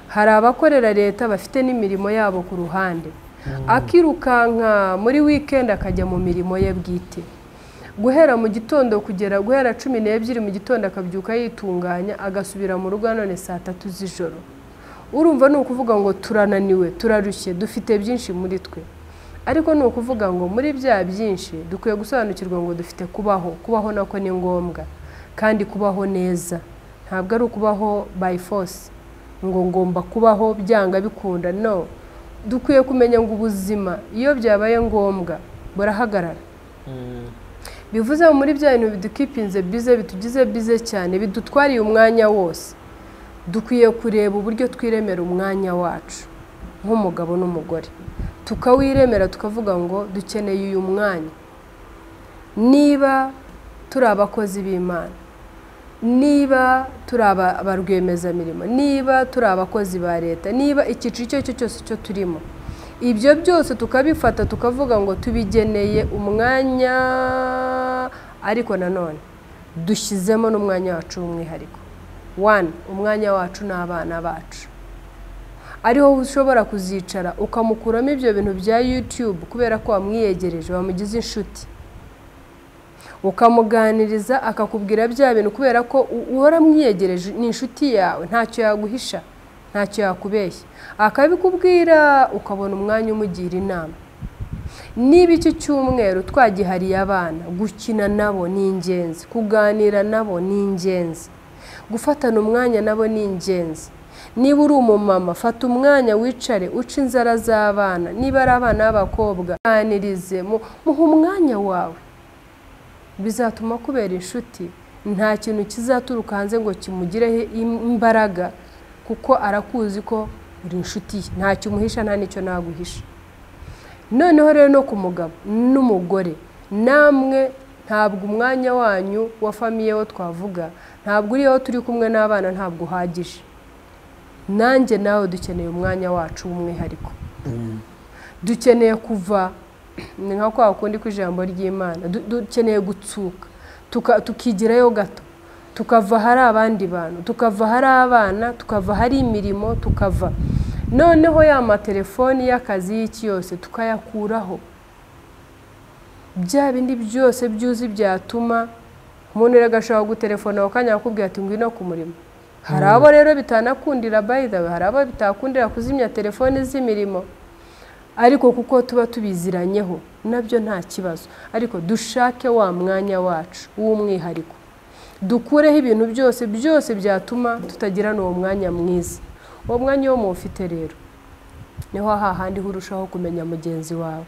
Hari abakorera leta bafite n'imirimo yabo ku ruhande, akirukanka muri weekend akajya mu mirimo ye bwite, guhera mu gitondo kugera guhera 12 mu gitondo akabyuka yitunganya agasubira mu rugo none saa 3 z'ijoro. Urumva ni ukuvuga ngo turananiwe, turarushye, dufite byinshi muri twe. Ariko ni ukuvuga ngo muri bya byinshi dukwiye gusobanukirwa ngo dufite kubaho, kubaho nako ni ngombwa kandi kubaho neza. Ntabwo ari ukubaho by force ngo ngomba kubaho byanga bikunda, no. Dukwiye kumenya ngo ubuzima iyo byabaye ngombwa burahagarara. Bivuze muri bya bintu bidukipinze bize, bitugize bize cyane, bidutwariye umwanya wose, dukwiye kureba uburyo twiremera umwanya wacu nk'umugabo n'umugore, tukawiremera tukavuga ngo dukeneye uyu mwanya. Niba turi abakozi b'Imana, niba turi abarwiyemezamirimo, niba turi abakozi ba leta, niba icyiciro icyo ari cyo cyose cyo turimo, ibyo byose tukabifata tukavuga ngo tubigeneye umwanya, ariko nanone dushyizemo n'umwanya wacu w'umwihariko. One, umwanya wacu n'abana bacu, ariho ushobora kuzicara ukamukuramo ibyo bintu bya YouTube kubera ko wamwiyegereje, wamugize inshuti, ukamuganiriza akakubwira bya bintu kubera ko uhora mwiyegereje, ni inshuti yawe, ntacyo yaguhisha, ntacyo yakubeshya, akabikubwira, ukabona umwanya umugira inama. Niba iki cyumweru twagihariye abana, gukina nabo ni ingenzi, kuganira nabo ni ingenzi, gufatana umwanya nabo ni ingenzi. Niba uri umumama, fata umwanya wicare uce inzara z'abana, niba ari abana b'abakobwa ganirize, muhe umwanya wawe, bizatuma kubera inshuti. Nta kintu kizaturuka hanze ngo kimugireho imbaraga, kuko arakuzi ko uri inshuti ye, ntacyo umuhisha nta n'icyo naguhisha. Noneho rero no ku mugabo n'umugore, namwe ntabwo umwanya wanyu wa famiye wo twavuga, ntabwo uriho turi kumwe n'abana, ntabwo uhagije. Nanjye nawe dukeneye umwanya wacu w'umwihariko. Dukeneye kuva ni nka kwa kundi kw'ijambo ry'Imana, dukeneye gutsuka tukigirayo gato, tukava hari abandi bantu, tukava hari abana, tukava hari imirimo, tukava noneho ya matelefoni y'akazi y'iki yose tukayakuraho. Bya bindi byose byuzi byatuma umuntu rero agashobora gutelefona akanya akubwira ati ngwino ku murimo. Hari abo rero bitanakundira, by the way, hari abo bitakundira kuzimya telefoni z'imirimo, ariko kuko tuba tubiziranyeho nabyo nta kibazo. Ariko dushake wa mwanya wacu w'umwihariko, dukureho ibintu byose byose byatuma tutagirana uwo mwanya mwiza. Uwo mwanya wo mufite rero niho hahandi urushaho kumenya mugenzi wawe,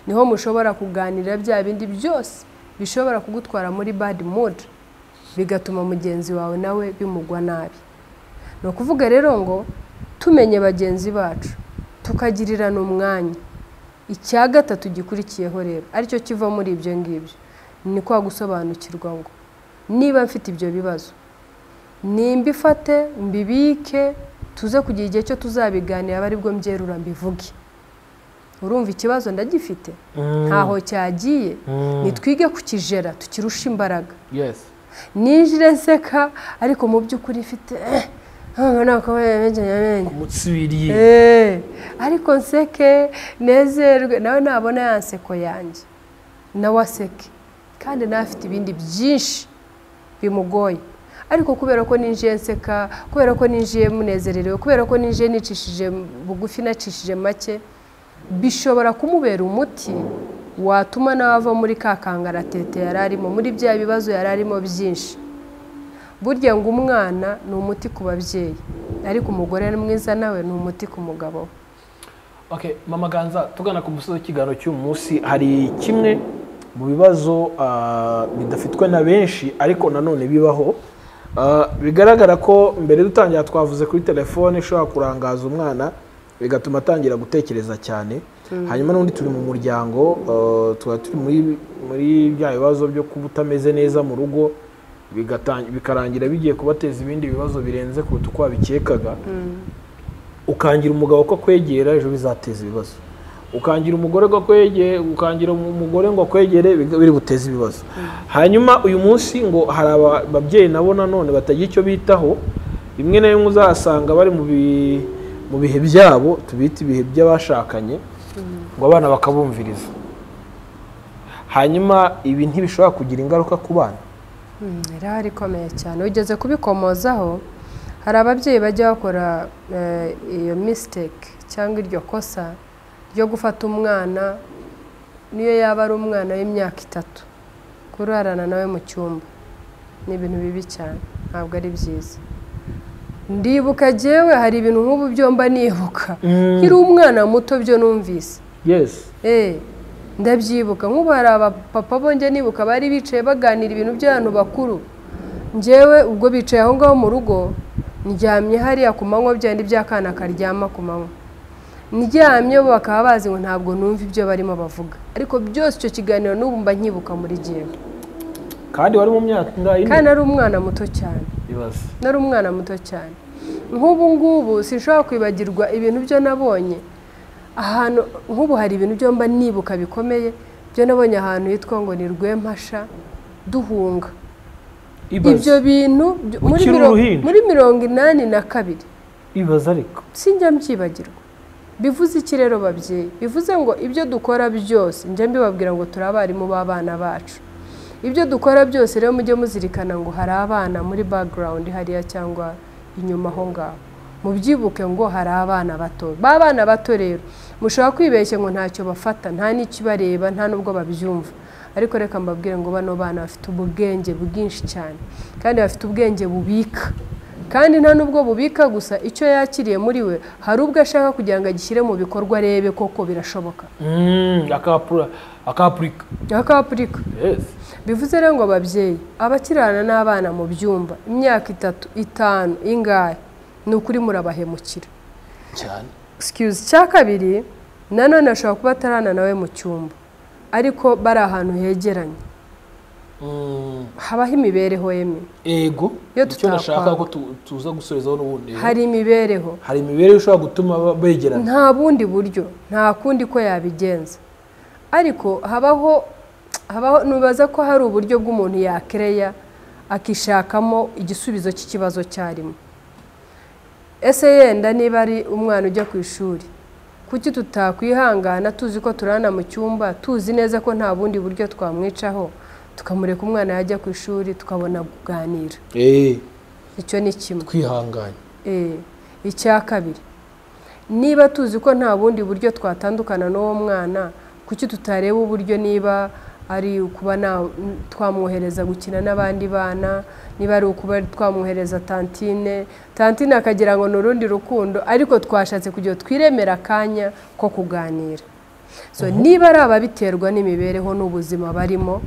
niho mushobora kuganira bya bindi byose bishobora kugutwara muri bad mood, bigatuma mugenzi wawe nawe bimugwa nabi. Ni ukuvuga rero ngo tumenye bagenzi bacu, Tukagirirana umwanya. Icya gatatu gikurikiyeho rero aricyo kiva muri ibyo ngibyo, ni kwa gusobanukirwa ngo niba mfite ibyo bibazo nimbifate mbibike, tuze kugira igihe cyo tuzabiganira, abe aribwo mbyerura mbivuge. Urumva ikibazo ndagifite, ntaho cyagiye, nitwige kukijera tukirusha imbaraga. Ninjire nseka ariko mu by'ukuri mfite ariko nseke nezerwe, nawe nabona ya nseko yanjye nawe aseke, kandi nawe afite ibindi byinshi bimugoye, ariko kubera ko ninjiye nseka, kubera ko ninjiye munezererewe, kubera ko ninjiye nicishije bugufi, nacishije make, bishobora kumubera umuti watuma nawe ava muri ka kangaratete yari arimo, muri bya bibazo yari arimo byinshi. Burya ngo umwana ni umuti ku babyeyi, ariko umugore mwiza nawe ni umuti ku mugabo. Okay, Mama Ganza, tugana ku musozo w'ikiganiro cy'uyu munsi, hari kimwe mu bibazo bidafitwe na benshi ariko nanone bibaho. Bigaragara ko mbere dutangira twavuze kuri telefone ishobora kurangaza umwana bigatuma atangira gutekereza cyane. Hanyuma n'undi turi mu muryango, tuba turi muri bya bibazo byo kuba utameze neza mu rugo, bikarangira bigiye kubateza ibindi bibazo birenze kuruta uko wabikekaga. Ukangira umugabo ko kwegera ejo bizateza ibibazo, ukangira umugore ko kwegera, ukangira umugore ngo kwegere biri buteze ibibazo. Hanyuma uyu munsi ngo hari ababyeyi nabo nanone batagira icyo bitaho, rimwe na rimwe uzasanga bari mu bihe byabo tubita ibihe by'abashakanye, ngo abana bakabumviriza. Hanyuma ibi ntibishobora kugira ingaruka ku bana. Irahari ikomeye cyane, ugeze kubikomozaho. Hari ababyeyi bajya bakora iyo mistake cyangwa iryo kosa ryo gufata umwana, niyo yaba ari umwana w'imyaka 3, kurarana nawe mu cyumba. Ni ibintu bibi cyane, ntabwo ari byiza. Ndibuka jewe hari ibintu nk'ubu byo mba nibuka nkiri umwana muto byo numvise. Ndabyibuka nk'ubu hari abapapa bonge nibuka bari bicaye baganira ibintu by'abantu bakuru, njyewe ubwo bicaye aho ngaho mu rugo, ndyamye hariya ku manywa, byandi by'akana karyama ku manywa, ndyamye bo bakaba bazi ngo ntabwo numva ibyo barimo bavuga, ariko byose icyo kiganiro n'ubu mba nkibuka muri jyewe. Kandi wari mu myaka ingahe? Kandi ari umwana muto cyane. Nari umwana muto cyane. Nk'ubu ngubu sinshobora kwibagirwa ibintu byo nabonye ahantu. Nk'ubu hari ibintu byo mba nibuka bikomeye byo nabonye ahantu hitwa ngo ni Rwempasha duhunga. Ibyo bintu muri 82. Ibaza ariko sinjya mbyibagirwa. Bivuze iki rero babyeyi? Bivuze ngo ibyo dukora byose, njya mbibabwira ngo turi abarimu b'abana bacu. Ibyo dukora byose rero mujye muzirikana ngo hari abana muri background hariya cyangwa inyuma aho ngaho. Mubyibuke ngo hari abana bato. Ba bana bato rero mushobora kwibeshya ngo ntacyo bafata, nta n'ikibareba, nta nubwo babyumva. Ariko reka mbabwire ngo bano bana bafite ubwenge bwinshi cyane, kandi bafite ubwenge bubika. Kandi nta nubwo bubika gusa, icyo yakiriye muri we hari ubwo ashaka kugira ngo agishyire mu bikorwa arebe koko birashoboka. Akapurika. Bivuze rero ngo ababyeyi abakirana n'abana mu byumba imyaka 3, 5 ingahe, ni ukuri murabahemukira cyane. Excuse. Cya kabiri nanone ashobora kuba atarana nawe mu cyumba, ariko bari ahantu hegeranye. Habaho imibereho yemwe. Ego, icyo nashaka ko tuza gusorezaho n'ubundi. Hari imibereho. Hari imibereho ishobora gutuma begerana. Nta bundi buryo, nta kundi ko yabigenza. Ariko habaho nubaza ko hari uburyo bw'umuntu yakereya akishakamo igisubizo cy'ikibazo cyarimo. Ese yenda niba ari umwana ujya ku ishuri, kuki tutakwihangana tuzi ko turana mu cyumba, tuzi neza ko nta bundi buryo twamwicaho, tukamureka umwana yajya ku ishuri tukabona kuganira. Icyo ni kimwe. Twihanganye. Icya kabiri, niba tuzi ko nta bundi buryo twatandukana n'uwo mwana, kuki tutareba uburyo niba ari ukuba twamwohereza gukina n'abandi bana, niba ari ukuba twamwohereza tantine, tantine akagira ngo ni urundi rukundo, ariko twashatse kugira twiremera akanya ko kuganira. So niba ari ababiterwa n'imibereho n'ubuzima barimo,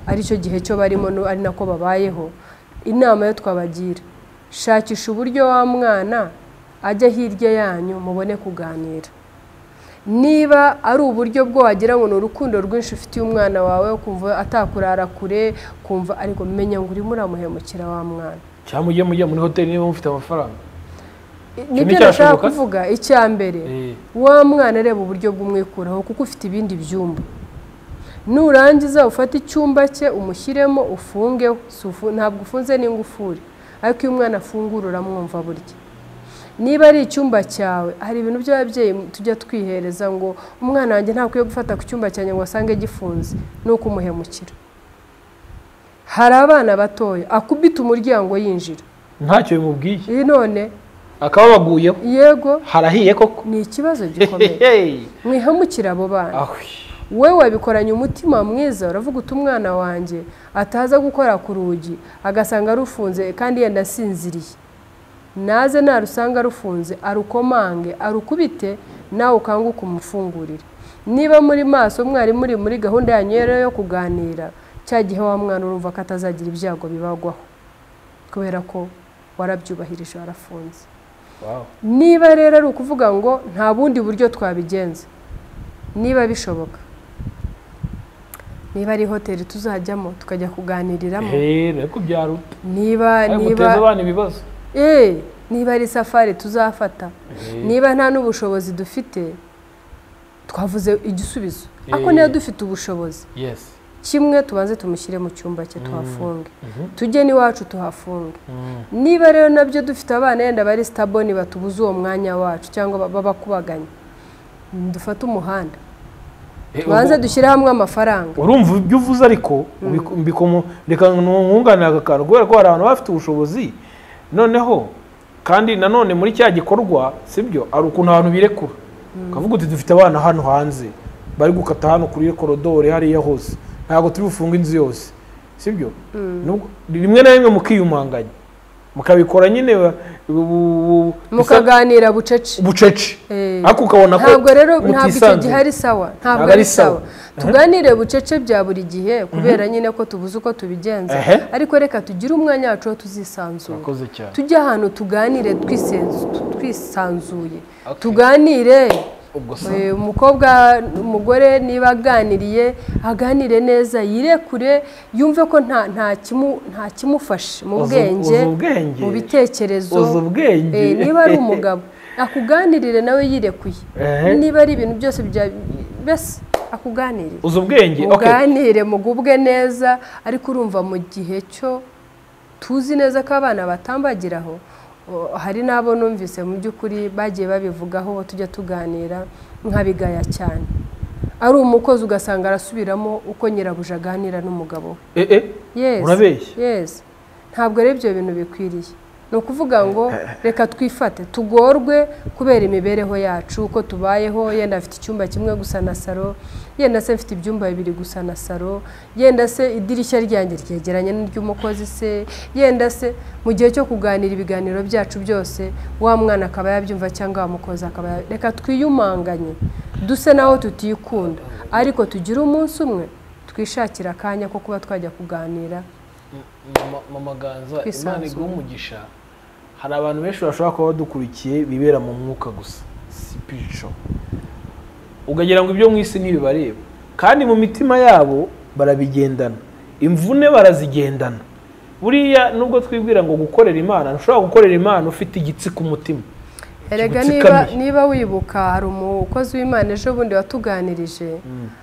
aricyo gihe cyo barimo ari nako babayeho, inama yo twabagira, shakisha uburyo wa mwana Ajya hirya yanyu mubone kuganira. Niba ari uburyo bwo wagira ngo ni urukundo rwinshi ufitiye umwana wawe, ukumva atakurara kure, kumva ariko menya ngo urimo uramuhemukira wa mwana. Cyangwa mujye mujya muri hoteli niba mufite amafaranga. Nibyo nashaka kuvuga. Icya mbere, wa mwana areba uburyo bw'umwikuraho kuko ufite ibindi byumba. Nurangiza ufate icyumba cye umushyiremo ufungeho, ntabwo ufunze n'ingufuri, ariko iyo umwana afungura uramwumva burya. Niba ari icyumba cyawe, hari ibintu by'ababyeyi tujya twihereza ngo umwana wanjye ntakwiye gufata ku cyumba cyanjye ngo asange gifunze, ni ukumuhemukira. Hari abana batoya akubita umuryango yinjira ntacyo bimubwiye, none akaba baguyeho. Yego, harahiye koko, ni ikibazo gikomeye. Mwihemukira abo bana. Wowe wabikoranye umutima mwiza, uravuga uti umwana wanjye ataza gukora ku rugi agasanga rufunze kandi yenda asinziriye, naze narusanga rufunze arukomange arukubite, nawe ukanguke umufungurire. Niba muri maso mwari muri muri gahunda yanyu rero yo kuganira, cya gihe wa mwana urumva ko atazagira ibyago bibagwaho kubera ko warabyubahirije, warafunze. Niba rero ari ukuvuga ngo nta bundi buryo twabigenza, niba bishoboka, niba ari hoteli tuzajyamo tukajya kuganiriramo, niba niba ari safari tuzafata, niba nta n'ubushobozi dufite, twavuze igisubizo. Ariko niba dufite ubushobozi, kimwe tubanze tumushyire mu cyumba cye tuhafunge, tujye n'iwacu tuhafunge. Niba rero nabyo dufite abana yenda bari sitaboni batubuze uwo mwanya wacu cyangwa babakubaganya, dufate umuhanda tubanze dushyire hamwe amafaranga. Urumva ibyo uvuze, ariko reka nkunganire aka kantu, kubera ko hari abantu bafite ubushobozi noneho kandi nanone muri cya gikorwa, sibyo, ari ukuntu abantu birekura ukavuga uti dufite abana hano hanze bari gukata hano kuri korodori hariya hose, ntabwo turi bufunge inzu yose, sibyo? Rimwe na rimwe mukiyumanganya mukabikora nyine, mukaganira bucece bucece, ariko ukabona ko ntabwo rero ntabwo icyo gihe ari sawa, ntabwo ari sawa. Tuganire bucece bya buri gihe kubera nyine ko tubuze uko tubigenza, ariko reka tugire umwanya wacu wo tuzisanzura, tujye ahantu tuganire twisanzuye, tuganire. Umukobwa, umugore niba aganiriye aganire neza, yirekure, yumve ko nta kimufashe mu bwenge, mu bitekerezo. Niba ari umugabo akuganirire nawe yirekuye, niba ari ibintu byose bya bese akuganirire, uganire mugubwe neza. Ariko urumva mu gihe cyo tuzi neza ko abana batambagiraho, hari n'abo numvise mu by'ukuri bagiye babivugaho, tujya tuganira nkabigaya cyane. Ari umukozi ugasanga arasubiramo uko nyirabuja aganira n'umugabo we. Yes, ntabwo ari ibyo bintu bikwiriye. Ni ukuvuga ngo reka twifate tugorwe kubera imibereho yacu uko tubayeho. Yenda afite icyumba kimwe gusa na saro, yenda se mfite ibyumba bibiri gusa na saro, yenda se idirishya ryanjye ryegeranye n'iry'umukozi se, yenda se mu gihe cyo kuganira ibiganiro byacu byose wa mwana akaba yabyumva cyangwa wa mukozi akaba. Reka twiyumanganye duse naho tutikunda, ariko tugire umunsi umwe twishakira akanya ko kuba twajya kuganira. Mama Ganza, Imana iguhe umugisha. Hari abantu benshi bashobora kuba badukurikiye bibera mu mwuka gusa, spiritual, ukagira ngo ibyo mu isi ntibibareba, kandi mu mitima yabo barabigendana, imvune barazigendana. Buriya nubwo twibwira ngo gukorera Imana, ntushobora gukorera Imana ufite igitsi ku mutima. Erega niba wibuka hari umukozi w'Imana ejo bundi watuganirije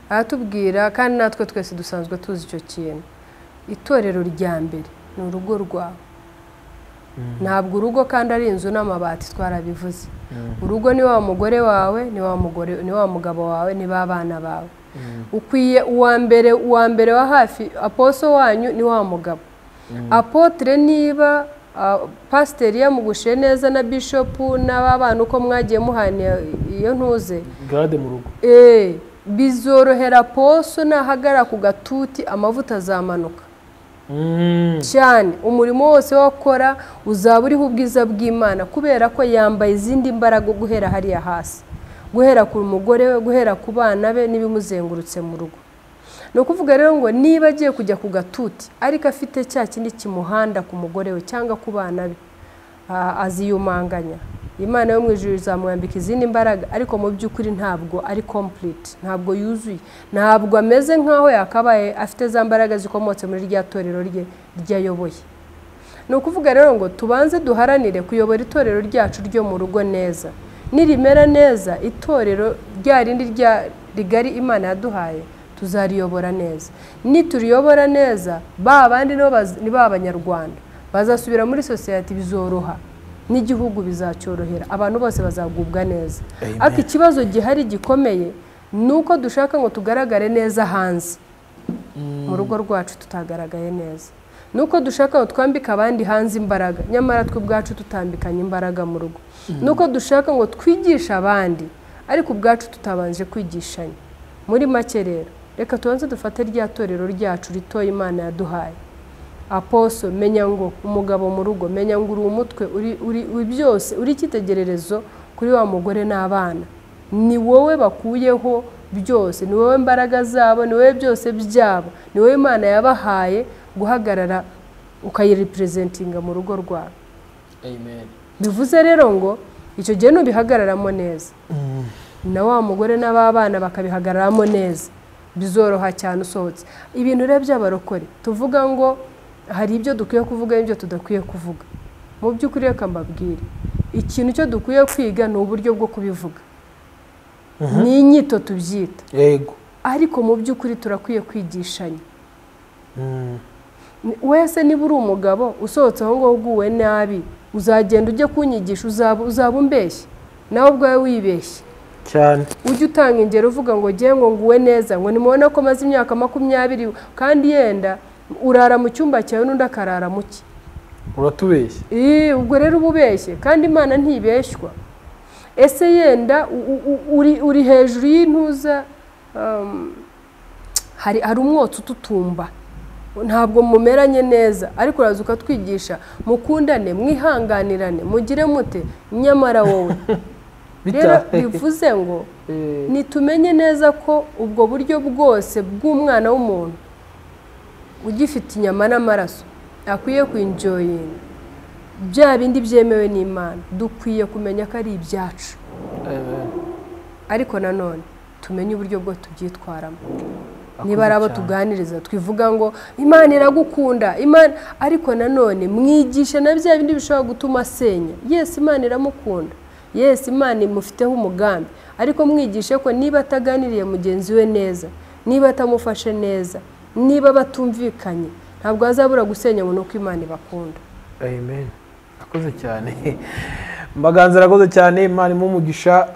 aratubwira, kandi natwe twese dusanzwe tuzi icyo kintu, itorero rya mbere ni urugo rwawe. Ntabwo urugo kandi ari inzu n'amabati, twarabivuze. Urugo ni wa mugore wawe, ni wa mugore, ni wa mugabo wawe, ni babana bawe. Ukwiye uwa mbere wa hafi, aposo wanyu ni wa mugabo. Apotre niba pasiteri yamugushe neza na bishopu n'ababana uko mwagiye muhaniye iyo ntuze grade mu rugo, bizorohera aposo nahagara ku gatuti amavuta azamanuka cyane. Umurimo wose wakora uzaba uriho ubwiza bw'Imana, kubera ko yambaye izindi mbaraga guhera hariya hasi, guhera ku mugore we, guhera ku bana be n'ibimuzengurutse mu rugo. Ni ukuvuga rero ngo niba agiye kujya ku gatuti ariko afite cya kindi kimuhanda ku mugore we cyangwa ku bana be, aziyumanganya. Imana yo mu ijuru izamwambika izindi mbaraga, ariko mu by'ukuri ntabwo ari complete, ntabwo yuzuye, ntabwo ameze nk'aho yakabaye afite za mbaraga zikomotse muri rya torero rye ryayoboye. Ni ukuvuga rero ngo tubanze duharanire kuyobora itorero ryacu ryo mu rugo neza. Nirimera neza, itorero rya rindi rya rigari Imana yaduhaye tuzariyobora neza. Nituriyobora neza, ba bandi ni ba Banyarwanda bazasubira muri society, bizoroha n'igihugu bizacyorohera, abantu bose bazagubwa neza. Ariko ikibazo gihari gikomeye ni uko dushaka ngo tugaragare neza hanze, mu rugo rwacu tutagaragaye neza. Nuko dushaka ngo twambike abandi hanze imbaraga, nyamara twe ubwacu tutambikanye imbaraga mu rugo. Nuko dushaka ngo twigishe abandi, ariko ubwacu tutabanje kwigishanya. Muri make rero, reka tubanze dufate rya torero ryacu ritoya Imana yaduhaye. Aposo, menya ngo umugabo mu rugo, menya ngo uri umutwe, uri byose, uri icyitegererezo kuri wa mugore n'abana. Ni wowe bakuyeho byose, ni wowe mbaraga zabo, ni wowe byose byabo, ni wowe Imana yabahaye guhagarara ukayirepresentinga mu rugo rwawe. Amen. Bivuze rero ngo icyo gihe nubihagararamo neza, na wa mugore n'ababana bakabihagararamo neza, bizoroha cyane usohotse. Ibintu rero by'abarokore tuvuga ngo hari ibyo dukwiye kuvuga n'ibyo tudakwiye kuvuga, mu by'ukuri reka mbabwire, ikintu cyo dukwiye kwiga ni uburyo bwo kubivuga, ni inyito tubyita. Yego. Ariko mu by'ukuri turakwiye kwigishanya. Wese niba uri umugabo usohotse aho ngaho uguwe nabi, uzagenda ujye kunyigisha, uzaba umbeshye, nawe ubwawe wibeshye cyane. Ujye utanga ingero uvuga ngo ngiye ngo nguwe neza, ngo nimubona ko maze imyaka 20, kandi yenda urara mu cyumba cyawe n'undi akarara mu cye. Uratubeshye. Ubwo rero uba ubeshye, kandi Imana ntibeshywa. Ese yenda uri hejuru y'intuza, hari umwotsi ututumba, ntabwo mumeranye neza, ariko uraza ukatwigisha mukundane, mwihanganirane, mugire mute, nyamara wowe rero bivuze ngo nitumenye neza ko ubwo buryo bwose bw'umwana w'umuntu ugifite inyama n'amaraso akwiye kwinjoyinga bya bindi byemewe n'Imana, dukwiye kumenya ko ari ibyacu. Ariko nanone tumenye uburyo bwo tubyitwaramo. Niba ari abo tuganiriza twivuga ngo Imana iragukunda, Imana, ariko nanone mwigishe na bya bindi bishobora gutuma asenya. Yes, Imana iramukunda, yes, Imana imufiteho umugambi, ariko mwigishe ko niba ataganiriye mugenzi we neza, niba atamufashe neza, niba batumvikanye, ntabwo azabura gusenya ngo nuko Imana ibakunda. Amen. Akoze cyane. Mbaganza arakoze cyane, Imana imumugisha.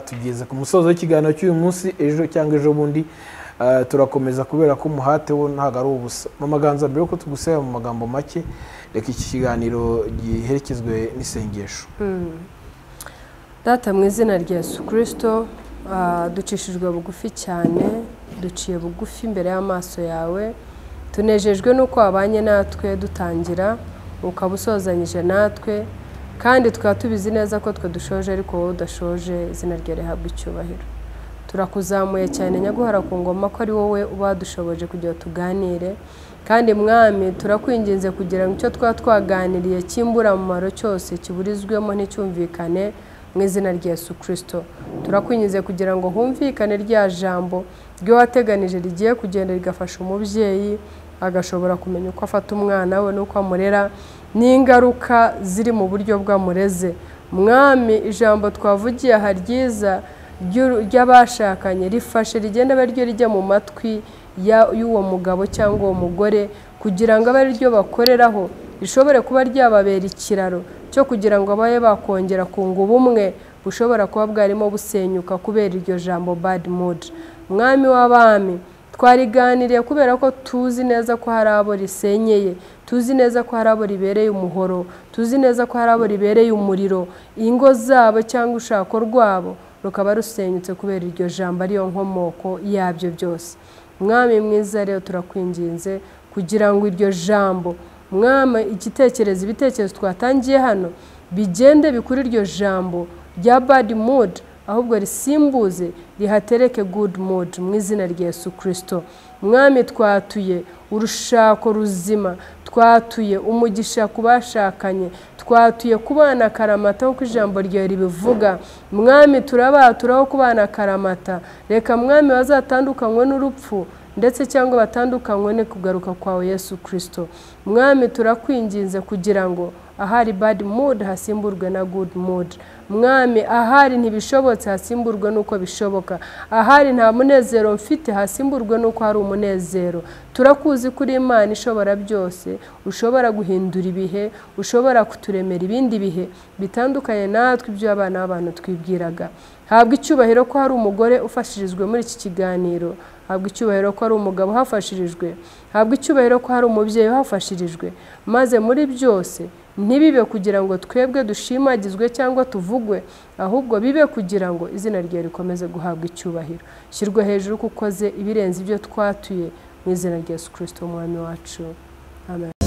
Tugeze ku musozo w'ikiganiro cy'uyu munsi, ejo cyangwa ejo bundi turakomeza kubera ko umuhate wo ntago ari ubusa. Mama Ganza, mbere yuko tugusaba mu magambo make, reka iki kiganiro giherekezwe n'isengesho. Data, mu izina rya Yesu Kristo, ducishijwe bugufi cyane, duciye bugufi imbere y'amaso yawe, tunejejwe n'uko wabanye natwe dutangira, ukaba usozanyije natwe, kandi tukaba tubizi neza ko twe dushoje ariko wowe udashoje, izina ryawe rihabwe icyubahiro. Turakuzamuye cyane nyaguhara ku ngoma ko ari wowe ubadushoboje kugira tuganire, kandi Mwami turakwinginze kugira ngo icyo twaba twaganiriye cy'imburamumaro cyose kiburizwemo nticyumvikane mu izina rya Yesu Kristo. Turakwinginze kugira ngo humvikane rya jambo ryo wateganije rigiye kugenda rigafasha umubyeyi agashobora kumenya uko afata umwana we n'uko amurera n'ingaruka ziri mu buryo bw'amureze. Mwami, ijambo twavugiye aha ryiza ry'abashakanye rifashe rigenda abe ryo rijya mu matwi y'uwo mugabo cyangwa uwo mugore, kugira ngo abe ariryo bakoreraho, rishobore kuba ryababera ikiraro cyo kugira ngo babe bakongera kunga ubumwe bushobora kuba bwarimo busenyuka kubera iryo jambo bad mood. Mwami w'abami, twariganiriye kubera ko tuzi neza ko hari abo risenyeye, tuzi neza ko hari abo ribereye umuhoro, tuzi neza ko hari abo ribereye umuriro, ingo zabo cyangwa ushako rwabo rukaba rusenyutse kubera iryo jambo ariyo nkomoko yabyo byose. Mwami mwiza rero turakwinginze kugira ngo iryo jambo, Mwami, igitekerezo, ibitekerezo twatangiye hano bigende bikuri iryo jambo rya bad mood, ahubwo risimbuze rihatereke good mood mu izina rya Yesu Kristo. Mwami, twatuye urushako ruzima, twatuye umugisha ku bashakanye, twatuye kubana akaramata nk'uko ijambo ryawe ribivuga. Mwami, turabaturaho kubana akaramata. Reka Mwami bazatandukanywe n'urupfu ndetse cyangwa batandukanywe no kugaruka kwawe Yesu Kristo. Mwami, turakwinginze kugira ngo ahari bad mood hasimburwe na good mood. Mwami, ahari ntibishobotse hasimburwe n'uko bishoboka, ahari nta munezero mfite hasimburwe n'uko hari umunezero. Turakuzi kuri Imana ishobora byose, ushobora guhindura ibihe, ushobora kuturemera ibindi bihe bitandukanye natwe ibyo abana b'abantu twibwiraga. Habwa icyubahiro ko hari umugore ufashirijwe muri iki kiganiro, habwa icyubahiro ko hari umugabo uhafashirijwe, habwa icyubahiro ko hari umubyeyi uhafashirijwe. Maze muri byose ntibibe kugira ngo twebwe dushimagizwe cyangwa tuvugwe, ahubwo bibe kugira ngo izina ryawe rikomeze guhabwa icyubahiro. Shyirwa hejuru kuko ukoze ibirenze ibyo twatuye mu izina rya Yesu Kristo umwami wacu. Amen.